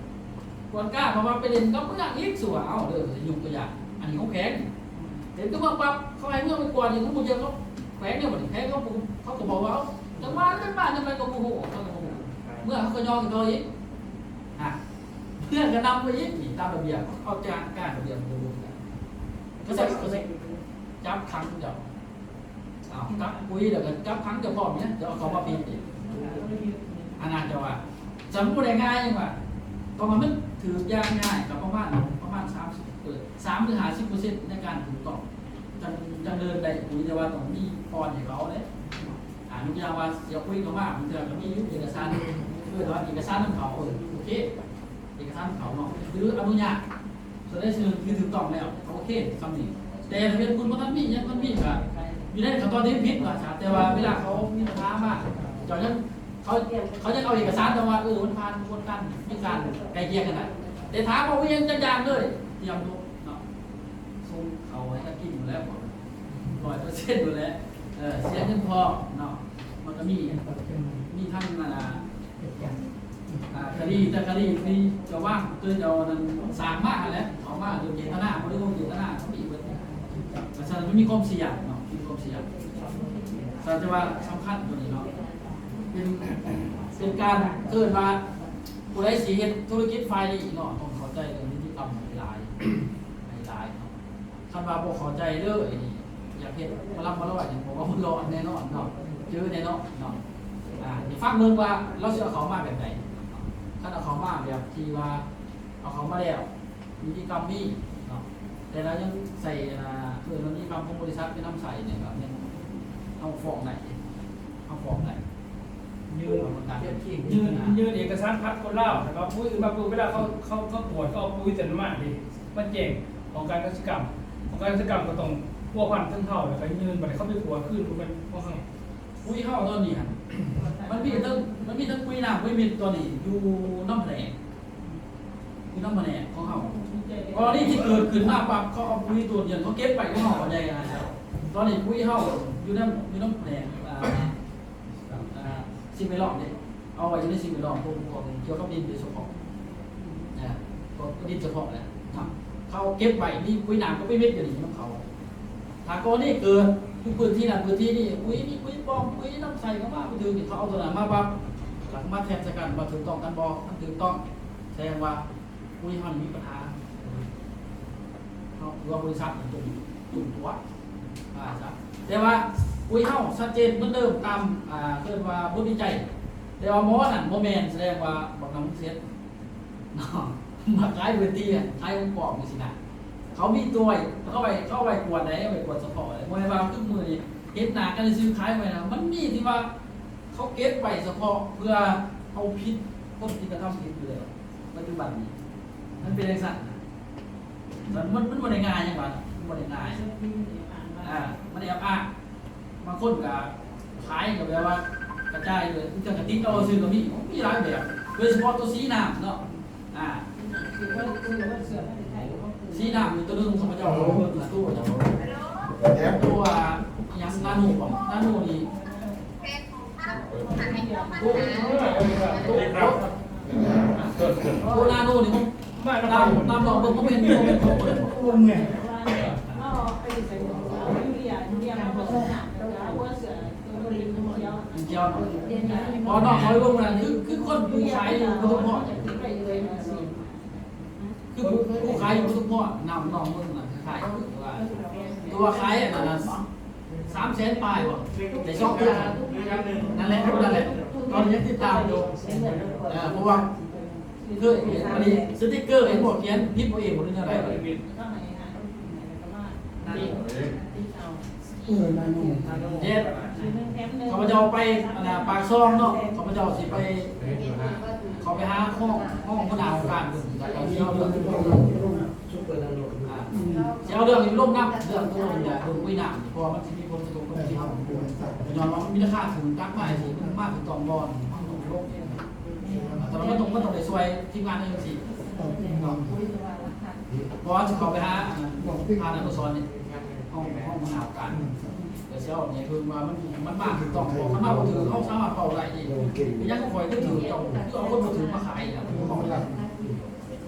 ກວດກາເພາະວ່າໄປຫຼິ້ນກັບເມືອງອີກ ສົມມຸດວ່າ ເອົາເດີ ຍົກຕົວຢ່າງ ອັນນີ້ຂອງແຂວງ ເຫັນຄືວ່າປັບ ເຂົາໃຫ້ເມືອງໄປກວດນີ້ ຂອງໝູ່ເຈົ້າ ຂອງແຂວງນີ້ບັດນີ້ ແຂວງເຂົາ ເຂົາກໍບອກວ່າ ເອົາ ຈັ່ງວ່າກັນມາ ຈັ່ງໃດກໍບໍ່ຮູ້ ເຂົາກໍບໍ່ຮູ້ ເມືອງເຂົາກໍຍອມຕໍ່ອີກ ອ່າ ເມືອງກໍນຳໄປອີກ ນີ້ຕາມລະບຽບ ເຂົາຈ້າງການລະບຽບບໍ່ຮູ້ ເຂົາໃຊ້ ເຂົາໃຊ້ຈັບຂັງເຈົ້າ ເອົາ ກັກຄຸຍແລ້ວກໍຈັບຂັງເຈົ້າພ້ອມເນຍ ຈະເອົາເຂົ້າມາປິດອີກ ອັນນັ້ນຈະວ່າ ຈະບໍ່ໄດ້ງ່າຍຫຍັງວ່າ ຕ້ອງໃຫ້ມັນຖືກຢ່າງງ່າຍ ກໍປະມານ ປະມານສາມສິບ ເອີ ສາມ ຫຼື ຫ້າສິບເປີເຊັນ ໃນການຖືກຕ້ອງ ຈັ່ງ ຈັ່ງເດີນໄດ້ ແຕ່ວ່າຕ້ອງມີຜ່ອນໃຫ້ເຂົາເດ້ ອ່າ ຍົກຕົວຢ່າງວ່າ ຊິເອົາປຸ໋ຍເຂົ້າມາ ບາງເທື່ອກໍມີຢູ່ເອກະສານ ເອີ ແຕ່ວ່າເອກະສານນຳເຂົາ ເອີ ໂອເຄ ເອກະສານເຂົາເນາະ ຫຼື ອະນຸຍາດ ສ່ວນໃດສ່ວນໜຶ່ງທີ່ຖືກຕ້ອງແລ້ວ ໂອເຄ ສ່ຳນີ້ ແຕ່ທະບຽນບຸນບໍ່ທັນມີ ຍັງບໍ່ທັນມີ ກໍຢູ່ໃນຂັ້ນຕອນທີ່ຜິດວ່າຊະ ແຕ່ວ່າເວລາເຂົາມີບັນຫາມາ ເຈົ້າຍັງ ເຂົາ ເຂົາຍັງເອົາເອກະສານ ແຕ່ວ່າ ເອີ ມັນຜ່ານຂະບວນການ ມີການໄກ່ເກ່ຍກັນນະ ແຕ່ຖາມວ່າມີຫຍັງຈັກຢ່າງເລີຍ ຕຽມໂຕເນາະ ສົ່ງເຂົ້າໃຫ້ກັນກິນຢູ່ແລ້ວ ຮ້ອຍເປີເຊັນຢູ່ແລ້ວ ເອີ ເສຍເງິນພ້ອມເນາະ ມັນກໍມີ ມີທັງ ອັນນ່າ ອ່າ ຄະດີ ແຕ່ຄະດີທີ່ເຈົ້າວາງ ຄືເຈົ້ານັ້ນສ້າງມາຫັ້ນແຫຼະ ເອົາມາໂດຍເຈດຕະນາ ບໍ່ໄດ້ເວົ້າເຈດຕະນາ ກໍມີເບິດ ສະນັ້ນມັນມີຄວາມສ່ຽງເນາະ ມີຄວາມສ່ຽງ ສະນັ້ນຈະວ່າສຳຄັນຕົວນີ້ເນາະ ເປັນ ເປັນການ ເອີ້ນວ່າ ຜູ້ໃດຊິເຮັດທຸລະກິດຝ່າຍນີ້ເນາະ ຕ້ອງເຂົ້າໃຈເລື່ອງນິຕິກຳໃຫ້ຫຼາຍ ໃຫ້ຫຼາຍເນາະ ຄັນວ່າບໍ່ເຂົ້າໃຈເລີຍນີ້ ຢາກເຮັດມາລຳມາລອຍນີ້ ເພາະວ່າມັນລອດແນ່ນອນເນາະ ເຈີແນ່ນອນເນາະ ອ່າ ໃຫ້ຟັງເບິ່ງວ່າລາວຊິເອົາເຂົ້າມາແບບໃດ ຄັນເອົາເຂົ້າມາແບບທີ່ວ່າເອົາເຂົ້າມາແລ້ວ ນິຕິກຳມີເນາະ ແຕ່ລາວຍັງໃສ່ ອ່າ ເອີ້ນວ່ານິຕິກຳຂອງບໍລິສັດໄປນຳໃຊ້ນີ້ ກໍແມ່ນເຮົາຟ້ອງໄດ້ ເຮົາຟ້ອງໄດ້ ຍື່ນ ຍື່ນ ຍື່ນເອກະສານພັດຄົນລາວ ແລ້ວກໍປຸ໋ຍມາປຸ໋ຍ ເວລາເຂົາ ເຂົາ ເຂົາກວດ ເຂົາເອົາປຸ໋ຍຕົວນັ້ນມາເດ້ ມາແຈ້ງຫ້ອງການກະສິກຳ ຫ້ອງການກະສິກຳກໍຕ້ອງພົວພັນເຖິງເຮົາ ແລ້ວກໍຍື່ນ ບັດນີ້ເຂົາໄປກວດຄືນ ບໍ່ແມ່ນຂອງເຮົາ ປຸ໋ຍເຮົາຕອນນີ້ຫັ້ນ ມັນມີເຖິງ ມັນມີເຖິງປຸ໋ຍນ້ຳ ປຸ໋ຍເມັດຕອນນີ້ຢູ່ນຳພະແນກ ຢູ່ນຳພະແນກຂອງເຮົາ ກໍນີ້ທີ່ເກີດຂຶ້ນມາປັບ ເຂົາເອົາປຸ໋ຍຕົວດຽວ ເຂົາເກັບໄວ້ຂອງເຮົາ ເຂົາໃຈນະ ຕອນນີ້ປຸ໋ຍເຮົາຢູ່ນຳ ຢູ່ນຳພະແນກ ອ່າ ອ່າ ສິ່ງແວດລ້ອມເດ້ ເອົາໄວ້ຢູ່ໃນສິ່ງແວດລ້ອມພວກ ພວກກ່ຽວກັບດິນໂດຍສະເພາະ ເອີ ກໍດິນສະເພາະແຫຼະເນາະ ເຂົາເກັບໄວ້ ມີປຸ໋ຍນ້ຳກັບປຸ໋ຍເມັດຢູ່ນີ້ນຳເຂົາ. ຖ້າກໍລະນີເກີດຢູ່ພື້ນທີ່ນັ້ນພື້ນທີ່ນີ້ ປຸ໋ຍນີ້ ປຸ໋ຍປອມ ປຸ໋ຍນຳໃສ່ເຂົ້າມາບໍ່ຖືກນີ້ ເຂົາເອົາໂຕນັ້ນມາປັບ ແລ້ວກໍມາແທກໃສ່ກັນວ່າຖືກຕ້ອງກັນບໍ່? ຄັນຖືກຕ້ອງ ແສດງວ່າປຸ໋ຍເຮົານີ້ມີປັນຫາ ເຮົາ ຫຼືວ່າບໍລິສັດນີ້ຕົວະ ວ່າຊະ. ແຕ່ວ່າປຸ໋ຍເຮົາຊັດເຈນເໝືອນເດີມຕາມ ອ່າ ເອີ້ນວ່າບົດວິໄຈ ແຕ່ວ່າໝໍນັ້ນບໍ່ແມ່ນ ສະແດງວ່າບັກນຳເສັດເນາະ ມາຂາຍພື້ນທີ່ ຂາຍຂອງປອມຈັ່ງຊີ້ນະ. ເຂົາມີຕົວ ເຂົາໄວ້ ເຂົາໄວ້ກວດໃດ ໄວ້ກວດສະເພາະໃດ ບໍ່ແມ່ນວ່າຄືມື້ນີ້ເຫັນໜ້າກັນຊື່ໆຂາຍໄວ້ນະ. ມັນມີທີ່ວ່າເຂົາເກັບໄວ້ສະເພາະເພື່ອເອົາຜິດຄົນທີ່ກະທຳຜິດຢູ່ແລ້ວ ປັດຈຸບັນນີ້ ມັນເປັນຈັ່ງຊັ້ນ. ມັນ ມັນ ມັນບໍ່ໄດ້ງ່າຍຫຍັງວ່າ ມັນບໍ່ໄດ້ງ່າຍ ອ່າ ມັນແອບອ້າງ. ບາງຄົນກະຂາຍກະແບບວ່າກະຈາຍເລີຍ ເຈົ້າກະຕິດເອົາຊື່ກະມີ ມີຫຼາຍແບບ ໂດຍສະເພາະໂຕສີນ້ຳເນາະ ອ່າ ສີນ້ຳນີ້ໂຕໜຶ່ງ ຂ້າພະເຈົ້າເບິ່ງລະໂຕ ໂຕອີ່ຫຍັງ ນາໂນບໍ ນາໂນນີ້ ໂຕ ໂຕ ໂຕນາໂນນີ້ ຕາມ ຕາມລອງເບິ່ງ ບໍ່ແມ່ນ ບໍ່ແມ່ນຂອງຄົນ ບໍ່ແມ່ນ ເຈົ້າ ບໍ່ນ້ອງເຂົາລົງນັ້ນ ຄື ຄືຄົນຜູ້ຂາຍຢູ່ປະທຸມພອນ ຄືຜູ້ ຜູ້ຂາຍຢູ່ປະທຸມພອນ ນ້ຳນ້ອງເບິ່ງນັ້ນ ຄ້າຍໆຄືວ່າ ຕົວຂາຍອັນນັ້ນນະ ສາມແສນປາຍບໍ່ ໄດ້ສອງເທື່ອ ນັ້ນແຫຼະ ນັ້ນແຫຼະ ຕອນນີ້ຍັງຕິດຕາມຢູ່ ເອີ ເພາະວ່າ ຄືອັນນີ້ສະຕິກເກີເຫັນບໍ່ ຂຽນພິມເອົາເອງບໍ່ ຫຼືແນວໃດ ເອີ ນາໂນ ເຮັດ ຂ້າພະເຈົ້າໄປ ອັນນ່າ ປາກຊ່ອງເນາະ ຂ້າພະເຈົ້າຊິໄປ ເຂົ້າໄປຫາຮອງ ຮອງຫົວໜ້າອົງການເພິ່ນ ແລ້ວກໍຊິເອົາເລື່ອງ ອ່າ ຊິເອົາເລື່ອງນີ້ລົງນຳ ເລື່ອງໂຕນີ້ແຫຼະ ເລື່ອງປຸ໋ຍນ້ຳ ເພາະວ່າມັນຊິມີຜົນກະທົບກັບທີ່ເຮົາ ຍ້ອນວ່າມັນມີລາຄາສູງ ຕັດມາຊິ ມັນມາຖືກຕ້ອງບໍ່ ເຮົາຕ້ອງລົງເອງ ແຕ່ວ່າມັນຕ້ອງ ມັນຕ້ອງໄດ້ຊ່ວຍທີມງານເອເຈນຊີ ເພາະວ່າຊິເຂົ້າໄປຫາ ອັນນັ້ນ ທ່ານອະນຸສອນນີ້ ຫ້ອງ ຫ້ອງຫົວໜ້າການ ແລ້ວຊິເອົາໃຫ້ເບິ່ງວ່າມັນ ມັນມາຖືກຕ້ອງບໍ່ ຄັນມາບໍ່ຖືກ ເຮົາສາມາດເວົ້າໄດ້ອີກ ເປັນຫຍັງຂ້ອຍຄືຖືກ ເຈົ້າຄືເອົາຄົນບໍ່ຖືກມາຂາຍ ເວົ້າໄດ້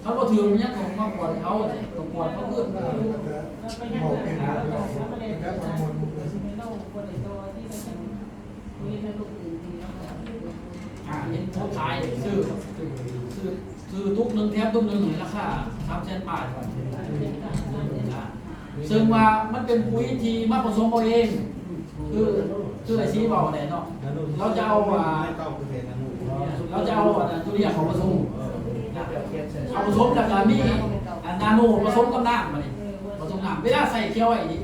ຄັນບໍ່ຖືກ ເປັນຫຍັງຕ້ອງມາກວດເຮົາ ຕ້ອງກວດເຂົາຄືນ ເວົ້າເປັນ ອ່າ ເຫັນຜູ້ຂາຍຊື້ ຊື້ ຊື້ຕຸກໜຶ່ງແຖມຕຸກໜຶ່ງ ໃນລາຄາສາມແສນປາຍ ອ່າ ເຊິ່ງວ່າມັນເປັນປຸ໋ຍທີ່ມາປະສົມເອົາເອງ ຄື ຄືໄອ້ສີເວົ້າແຫຼະເນາະ ລາວຈະເອົາ ອ່າ ລາວຈະເອົາ ອ່າ ຢູເຣຍເຂົ້າປະສົມ ເອົາປະສົມ ແລ້ວກະມີ ອ່າ ນາໂນປະສົມກັບນ້ຳ ບາດນີ້ປະສົມນ້ຳ ເວລາໃສ່ຂຽວໄວ້ນີ້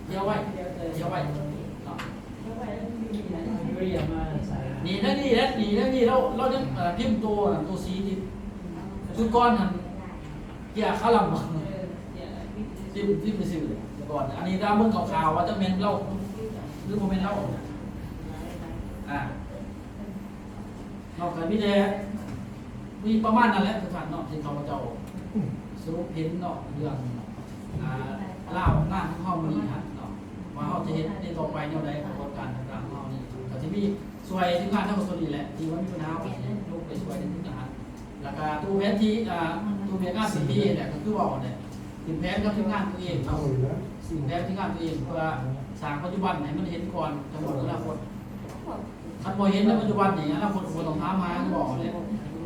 ຂຽວໄວ້ ຂຽວໄວ້ເນາະ ນີ້ ແນວນີ້ແຫຼະ ນີ້ ແນວນີ້ ລາວ ລາວຍັງ ເອີ ພິມໂຕນັ້ນ ໂຕສີທີ່ຊຸດກ່ອນຫັ້ນ ເກຍຄາລຳ ພິມ ພິມຊື່ໆກ່ອນ ອັນນີ້ຕາມເບິ່ງຂ່າວໆວ່າຈະແມ່ນລາວ ຫຼືບໍ່ແມ່ນລາວ ອ່າ ເນາະ ກະມີແຕ່ ມີປະມານນັ້ນແຫຼະທຸກທ່ານເນາະ ທີ່ຂ້າພະເຈົ້າສະຫຼຸບເຫັນເນາະ ເລື່ອງ ອ່າ ລາວງານຂອງເຮົາມື້ນີ້ຫັ້ນເນາະ ວ່າເຮົາຈະເຮັດໃນຕໍ່ໄປແນວໃດ ຂະບວນການຕ່າງໆຂອງເຮົານີ້ ກະຊິມີຊ່ວຍທີມງານເຮົາສ່ວນນີ້ແຫຼະ ທີ່ວ່າມີບັນຫາ ເຮົາກະຊິລົງໄປຊ່ວຍໃນທຸກໆອັນ ແລ້ວກະຕູ້ແຜນທີ່ ອ່າ ຕູ້ວຽກງານພື້ນທີ່ແຫຼະ ກະຄືເວົ້າຫັ້ນແຫຼະ ຂຶ້ນແຜນກັບທີມງານຕົວເອງເນາະ ຂຶ້ນແຜນທີມງານຕົວເອງ ເພື່ອສ້າງປັດຈຸບັນໃຫ້ມັນເຫັນກ່ອນ ຈະໝົດອະນາຄົດ ຄັນບໍ່ເຫັນໃນປັດຈຸບັນນີ້ ອະນາຄົດກໍບໍ່ຕ້ອງຖາມຫາ ຄືເວົ້າຫັ້ນແຫຼະ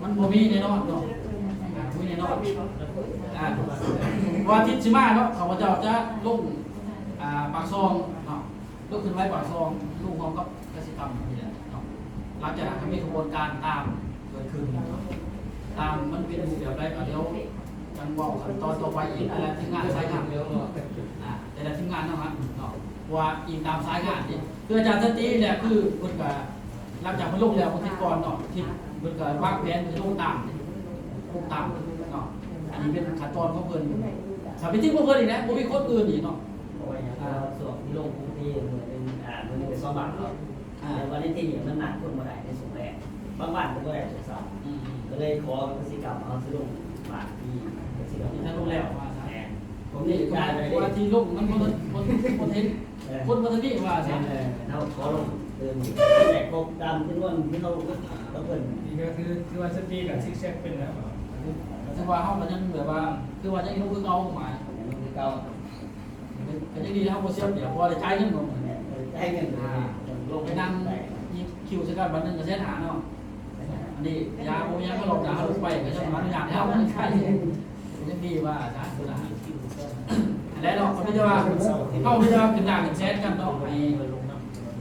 ມັນບໍ່ມີແນ່ນອນເນາະ ອ່າ ບໍ່ມີແນ່ນອນ ອ່າ ເພາະວ່າອາທິດຊິມາເນາະ ຂ້າພະເຈົ້າຈະລົງ ອ່າ ປາກຊ່ອງເນາະ ລົງຂຶ້ນໄຫວ້ປາກຊ່ອງ ລົງຮ່ວມກັບກະສິກຳນີ້ແຫຼະເນາະ ຫຼັງຈາກນັ້ນກໍມີຂະບວນການຕາມເກີດຂຶ້ນເນາະ ຕາມມັນເປັນຮູບແບບໃດກໍດຽວຈັ່ງເວົ້າກັນຕອນຕໍ່ໄປອີກ ແຕ່ລະທີມງານສາຍງານ ອ່າ ແຕ່ລະທີມງານເນາະ ເນາະ ເພາະວ່າອີງຕາມສາຍງານນີ້ ຄືອາຈານສັນຕິນີ້ແຫຼະ ຄືເພິ່ນກະ ຫຼັງຈາກເພິ່ນລົງແລ້ວ ເພິ່ນຕິດກ່ອນເນາະ ທີ່ເພິ່ນກະວາງແຜນທີ່ລົງຕາມ ລົງຕາມເນາະ ອັນນີ້ເປັນຂັ້ນຕອນຂອງເພິ່ນ ຖ້າເປັນທີມຂອງເພິ່ນນີ້ແຫຼະ ບໍ່ມີຄົນອື່ນອີກເນາະ ເພາະວ່າຫຍັງ ອ່າ ຊ່ວງທີ່ລົງພື້ນທີ່ ມື້ໜຶ່ງ ອ່າ ມື້ໜຶ່ງໄດ້ສອງບາດເນາະ ອ່າ ແຕ່ວ່າໃນທີ່ນີ້ມັນນັດຄົນບໍ່ໄດ້ໃນຊ່ວງແລກ ບາງບ້ານກໍບໍ່ໄດ້ຊ່ວງເຊົ້າ ອືມ ກໍເລີຍຂໍກະສິກຳ ເຮົາຊິລົງບ້ານທີ່ກະສິກຳ ທີ່ທ່ານລົງແລ້ວວ່າຊັ້ນ ແມ່ນ ຜົມນີ້ການໄດ້ ວ່າທີ່ລົງມັນບໍ່ ບໍ່ ບໍ່ເຫັນ ເອີ ຄົນບໍ່ທັນມີວ່າຊັ້ນ ແມ່ນ ເອີ ເຮົາຂໍລົງ ເລີ່ມແລກພົບຕາມຈຳນວນທີ່ເຮົາກັບເພິ່ນ ນີ້ກໍຄື ຖືວ່າສະຕີກໍຊິກແຊັກເປັນແລ້ວ. ຖືວ່າເຮົາກໍຍັງແບບວ່າ ຄືວ່າຍັງຢູ່ຄືເກົ່າ ໝາຍ ຍັງຄືເກົ່າ ກໍຍັງດີເຮົາບໍ່ເສຍປຽບ ເພາະວ່າໄດ້ຈ່າຍເງິນ ແມ່ນ ໄດ້ຈ່າຍເງິນ ອ່າ ລົງໄປນັ່ງ ໄດ້ ມີຄິວໃສ່ກັນ ບັດໜຶ່ງກໍແສນຫ້າເນາະ. ອັນນີ້ຢາບໍ່ມີຫຍັງ ກໍລອບໜ້າເຮົາໄປ ກໍຈະອະນຸຍາດໃຫ້ເຮົາໄປ ກໍຍັງດີວ່າອາຈານ ອັນນັ້ນແຫຼະເນາະ. ກໍມີແຕ່ວ່າ ເຮົາມີແຕ່ວ່າຂຶ້ນໜ້າຂຶ້ນແຊນກັນເນາະ ໃຫ້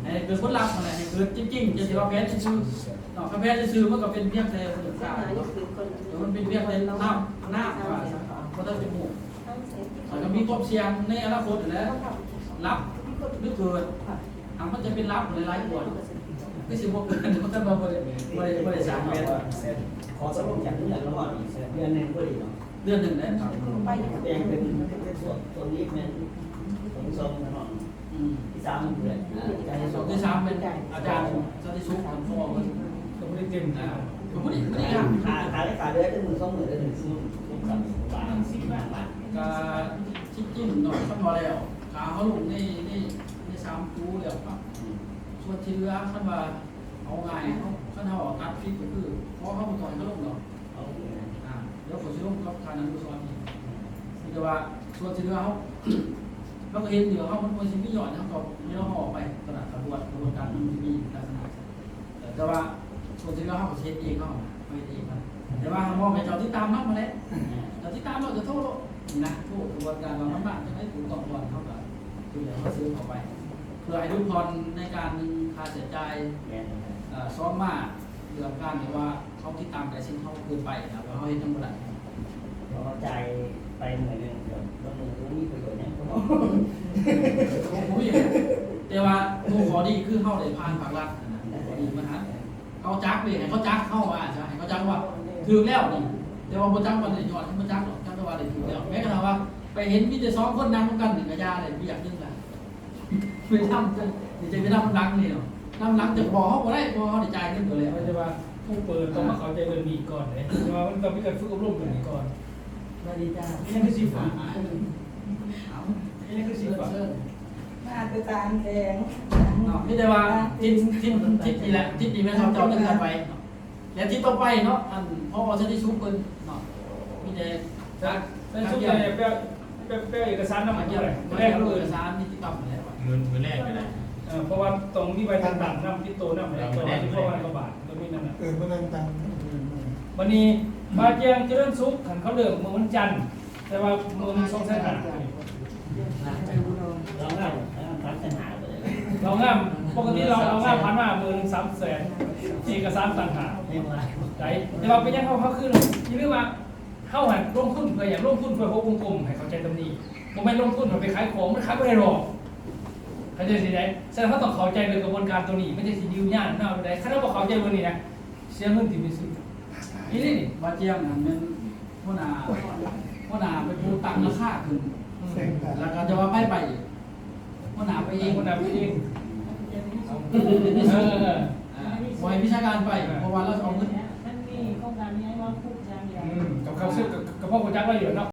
ໃຫ້ເກີດຜົນລັບຫັ້ນແຫຼະ ໃຫ້ເກີດຈິງໆ ຢ່າຊິວ່າແຜນຊື່ໆເນາະ. ຄັນແຜນຊື່ໆ ມັນກໍເປັນພຽງແຕ່ພື້ນຖານເນາະ ມັນເປັນພຽງແຕ່ນ້ຳ ນ້ຳວ່າ ບໍ່ທັນເປັນໝູກ. ແລ້ວກໍມີຄວາມສ່ຽງໃນອະນາຄົດຫັ້ນແຫຼະ ລັບ ຫຼື ເກີດ ຫາກມັນຈະເປັນລັບຫຼາຍໆກວ່າ ຄືຊິບໍ່ເກີດ ມັນກໍບໍ່ໄດ້ ບໍ່ໄດ້ ບໍ່ໄດ້ສ້າງແຜນ. ຂໍສະຫຼຸບຈາກເດືອນລະ ເດືອນໜຶ່ງພໍດີເນາະ ເດືອນໜຶ່ງເດ້ ແບ່ງເປັນ ເປັນສ່ວນ ສ່ວນນີ້ແມ່ນ ສ່ວນທີ່ສອງເນາະ ອືມ ທີ່ສາມເດືອນ ອ່າ ສ່ວນທີ່ສາມເປັນອາຈານສັນຕິສຸກ ທ່ານ ກໍບໍ່ໄດ້ເຕັມ ອ່າ ກໍບໍ່ໄດ້ ບໍ່ໄດ້ ຄ່າ ຄ່າເດືອນ ມື້ສອງມື້ເດ້ ມື້ສອງມື້ ສາມສິບບາດ ສີ່ສິບບາດ ກໍຊິຈິງເນາະ. ຄັນວ່າແລ້ວ ຖ້າເຮົາລົງໃນ ໃນ ໃນສາມຄູແລ້ວ ອືມ ສ່ວນທີ່ເຫຼືອ ຄັນວ່າເອົາງ່າຍ ເຮົາ ຄັນເຮົາເອົາຕັດຟິກ ກໍຄື ພໍເຮົາບໍ່ຕ້ອງໃຫ້ເຂົາລົງດອກ ເອົາ ອ່າ ດຽວຂ້ອຍຊິລົງກັບທ່ານອະນຸສອນອີກ ມີແຕ່ວ່າສ່ວນທີ່ເຫຼືອເຮົາ ເຮົາກໍເຫັນຢູ່ ເຮົາ ມັນ ມັນຊິມີຍອດ ເຮົາກໍ ດຽວເຮົາອອກໄປ ຕະຫຼາດຂະບວນ ຂະບວນການ ມັນຊິມີລັກສະນະ ເອີ ແຕ່ວ່າສ່ວນທີ່ເຫຼືອເຮົາກໍຊິເຮັດເອງ ເຮົາ ເຮົາເຮັດເອງຫັ້ນ. ແຕ່ວ່າເຮົາມອບໃຫ້ເຈົ້າຕິດຕາມນຳຫັ້ນແຫຼະ ເຈົ້າຕິດຕາມແລ້ວກໍໂທໂລດ ນີ້ນະ ໂທ ຂະບວນການລາວນຳບ້ານ ຈັ່ງໃດຖືກຕ້ອງກ່ອນ ເຮົາກໍ ຄືແລ້ວ ເຮົາເສີມເຂົ້າໄປ ເພື່ອໃຫ້ຫຼຸດຜ່ອນໃນການ ໜຶ່ງ ຄ່າໃຊ້ຈ່າຍ ແມ່ນ ເອີ ສອງ ມາເລື່ອງການທີ່ວ່າ ເຮົາຕິດຕາມໃກ້ຊິດເຮົາເກີນໄປນະ ວ່າເຮົາເຮັດຫຍັງບໍ່ໄດ້ ເຮົາຈ່າຍໄປມື້ໜຶ່ງ ແລ້ວມື້ບໍ່ມີປະໂຫຍດຫຍັງ ບໍ່ມີ. ແຕ່ວ່າໂຕຂໍ້ດີຄືເຮົາໄດ້ຜ່ານພາກລັດຫັ້ນນະ ຂໍ້ດີມັນຫັ້ນ ເຂົາຈັກເດ້ ໃຫ້ເຂົາຈັກ ເຮົາວ່າຊະ ໃຫ້ເຂົາຈັກວ່າຖືກແລ້ວນີ້ ແຕ່ວ່າບໍ່ຈັກວ່າໄດ້ຍອດ ບໍ່ຈັກດອກ ຈັກແຕ່ວ່າໄດ້ຖືກແລ້ວ. ແມ້ກະທັ່ງວ່າໄປເຫັນມີແຕ່ສອງຄົນນັ່ງນຳກັນນີ້ ກະຢ່າໄດ້ວຽກໜຶ່ງລະ ໄປນຳ ຈະໄປນຳນຳຫຼັງນີ້ເນາະ ນຳຫຼັງຈະບອກເຮົາບໍ່ໄດ້ ເພາະເຮົາໄດ້ຈ່າຍເງິນໄປແລ້ວ. ແຕ່ວ່າຜູ້ເປີດຕ້ອງມາເຂົ້າໃຈເລື່ອງນີ້ກ່ອນເດ້ ແຕ່ວ່າມັນຕ້ອງມີການຝຶກອົບຮົມຕົວນີ້ກ່ອນ. ສະຫວັດດີຈ້າ ນີ້ຄືຊິຝາກ ນີ້ຄືຊິຝາກ ມາແຕ່ຕ່າງແຂວງເນາະ ມີແຕ່ວ່າທິດ ທິດ ທິດນີ້ແຫຼະ ທິດນີ້ແມ່ນເຮົາເຈົ້າເດີນກັນໄປເນາະ. ແລະ ທີ່ຕໍ່ໄປເນາະ ອັນ ພໍ ສັນຕິສຸກເພິ່ນເນາະ ມີແຕ່ ສັນຕິສຸກ ການ ແປ ແປ ແປເອກະສານນຳ ການ ແລກເອກະສານນິຕິກຳຫັ້ນແຫຼະ ມື້ ມື້ແລກກໍໄດ້ ເອີ ເພາະວ່າຕ້ອງມີໃບແຕ່ງຕັ້ງນຳ ຕິດໂຕນຳ ແລ້ວກໍ ມື້ແລກ ສິບກວ່າພັນກວ່າບາດ ກໍມີນັ້ນນະ ເອີ ມື້ແລກຕັ້ງ ບາດນີ້ ບາດຢ່າງຈະເລີນສຸກ ຄັນເຂົາເລີ່ມມື້ວັນຈັນ ແຕ່ວ່າມື້ໜຶ່ງສອງແສນຫ້າ ລາວງາມ ສາມແສນຫ້າ ລາວງາມ ປົກກະຕິລາວ ລາວງາມຜ່ານມາມື້ໜຶ່ງສາມແສນ ເອກະສານຕ່າງຫາກ ແມ່ນບໍ່ລະ ໄດ້ ແຕ່ວ່າເປັນຫຍັງເຮົາ ເຮົາຄື ຢ່າລືມວ່າ ເຮົາຫັ້ນລົງທຶນເພື່ອຫຍັງ? ລົງທຶນເພື່ອຫົວກົມໆ ໃຫ້ເຂົ້າໃຈຕຳນີ້ ບໍ່ແມ່ນລົງທຶນເພື່ອໄປຂາຍຂອງ ມັນຂາຍບໍ່ໄດ້ດອກ ເຂົ້າໃຈຊິໄດ້. ສະນັ້ນເຮົາຕ້ອງເຂົ້າໃຈເລື່ອງກະບວນການໂຕນີ້ ມັນຈັ່ງຊິຍືນຍາວນານໄດ້. ຄັນເຮົາບໍ່ເຂົ້າໃຈເລື່ອງນີ້ນະ ເສຍເງິນຖິ້ມຊື່ໆ ອີ່ຫຼີນີ້ ບາດຈຽງຫັ້ນແມ່ນຫົວໜ້າ ຫົວໜ້າເປັນຜູ້ຕັ້ງລາຄາຂຶ້ນ ແລ້ວກໍຈະວ່າໃຜໄປອີກ ຫົວໜ້າໄປເອງ ຫົວໜ້າໄປເອງ ເອີ ເອີ ເອີ ອ່າ ບໍ່ໃຫ້ວິຊາການໄປ ເພາະວ່າລາວຈະເອົາເງິນ ມັນມີໂຄງການໃຫຍ່ວາງຄຸກຢ່າງດຽວ ອືມ ກະ ກະ ກະພໍຮູ້ຈັກລາວຢູ່ເນາະ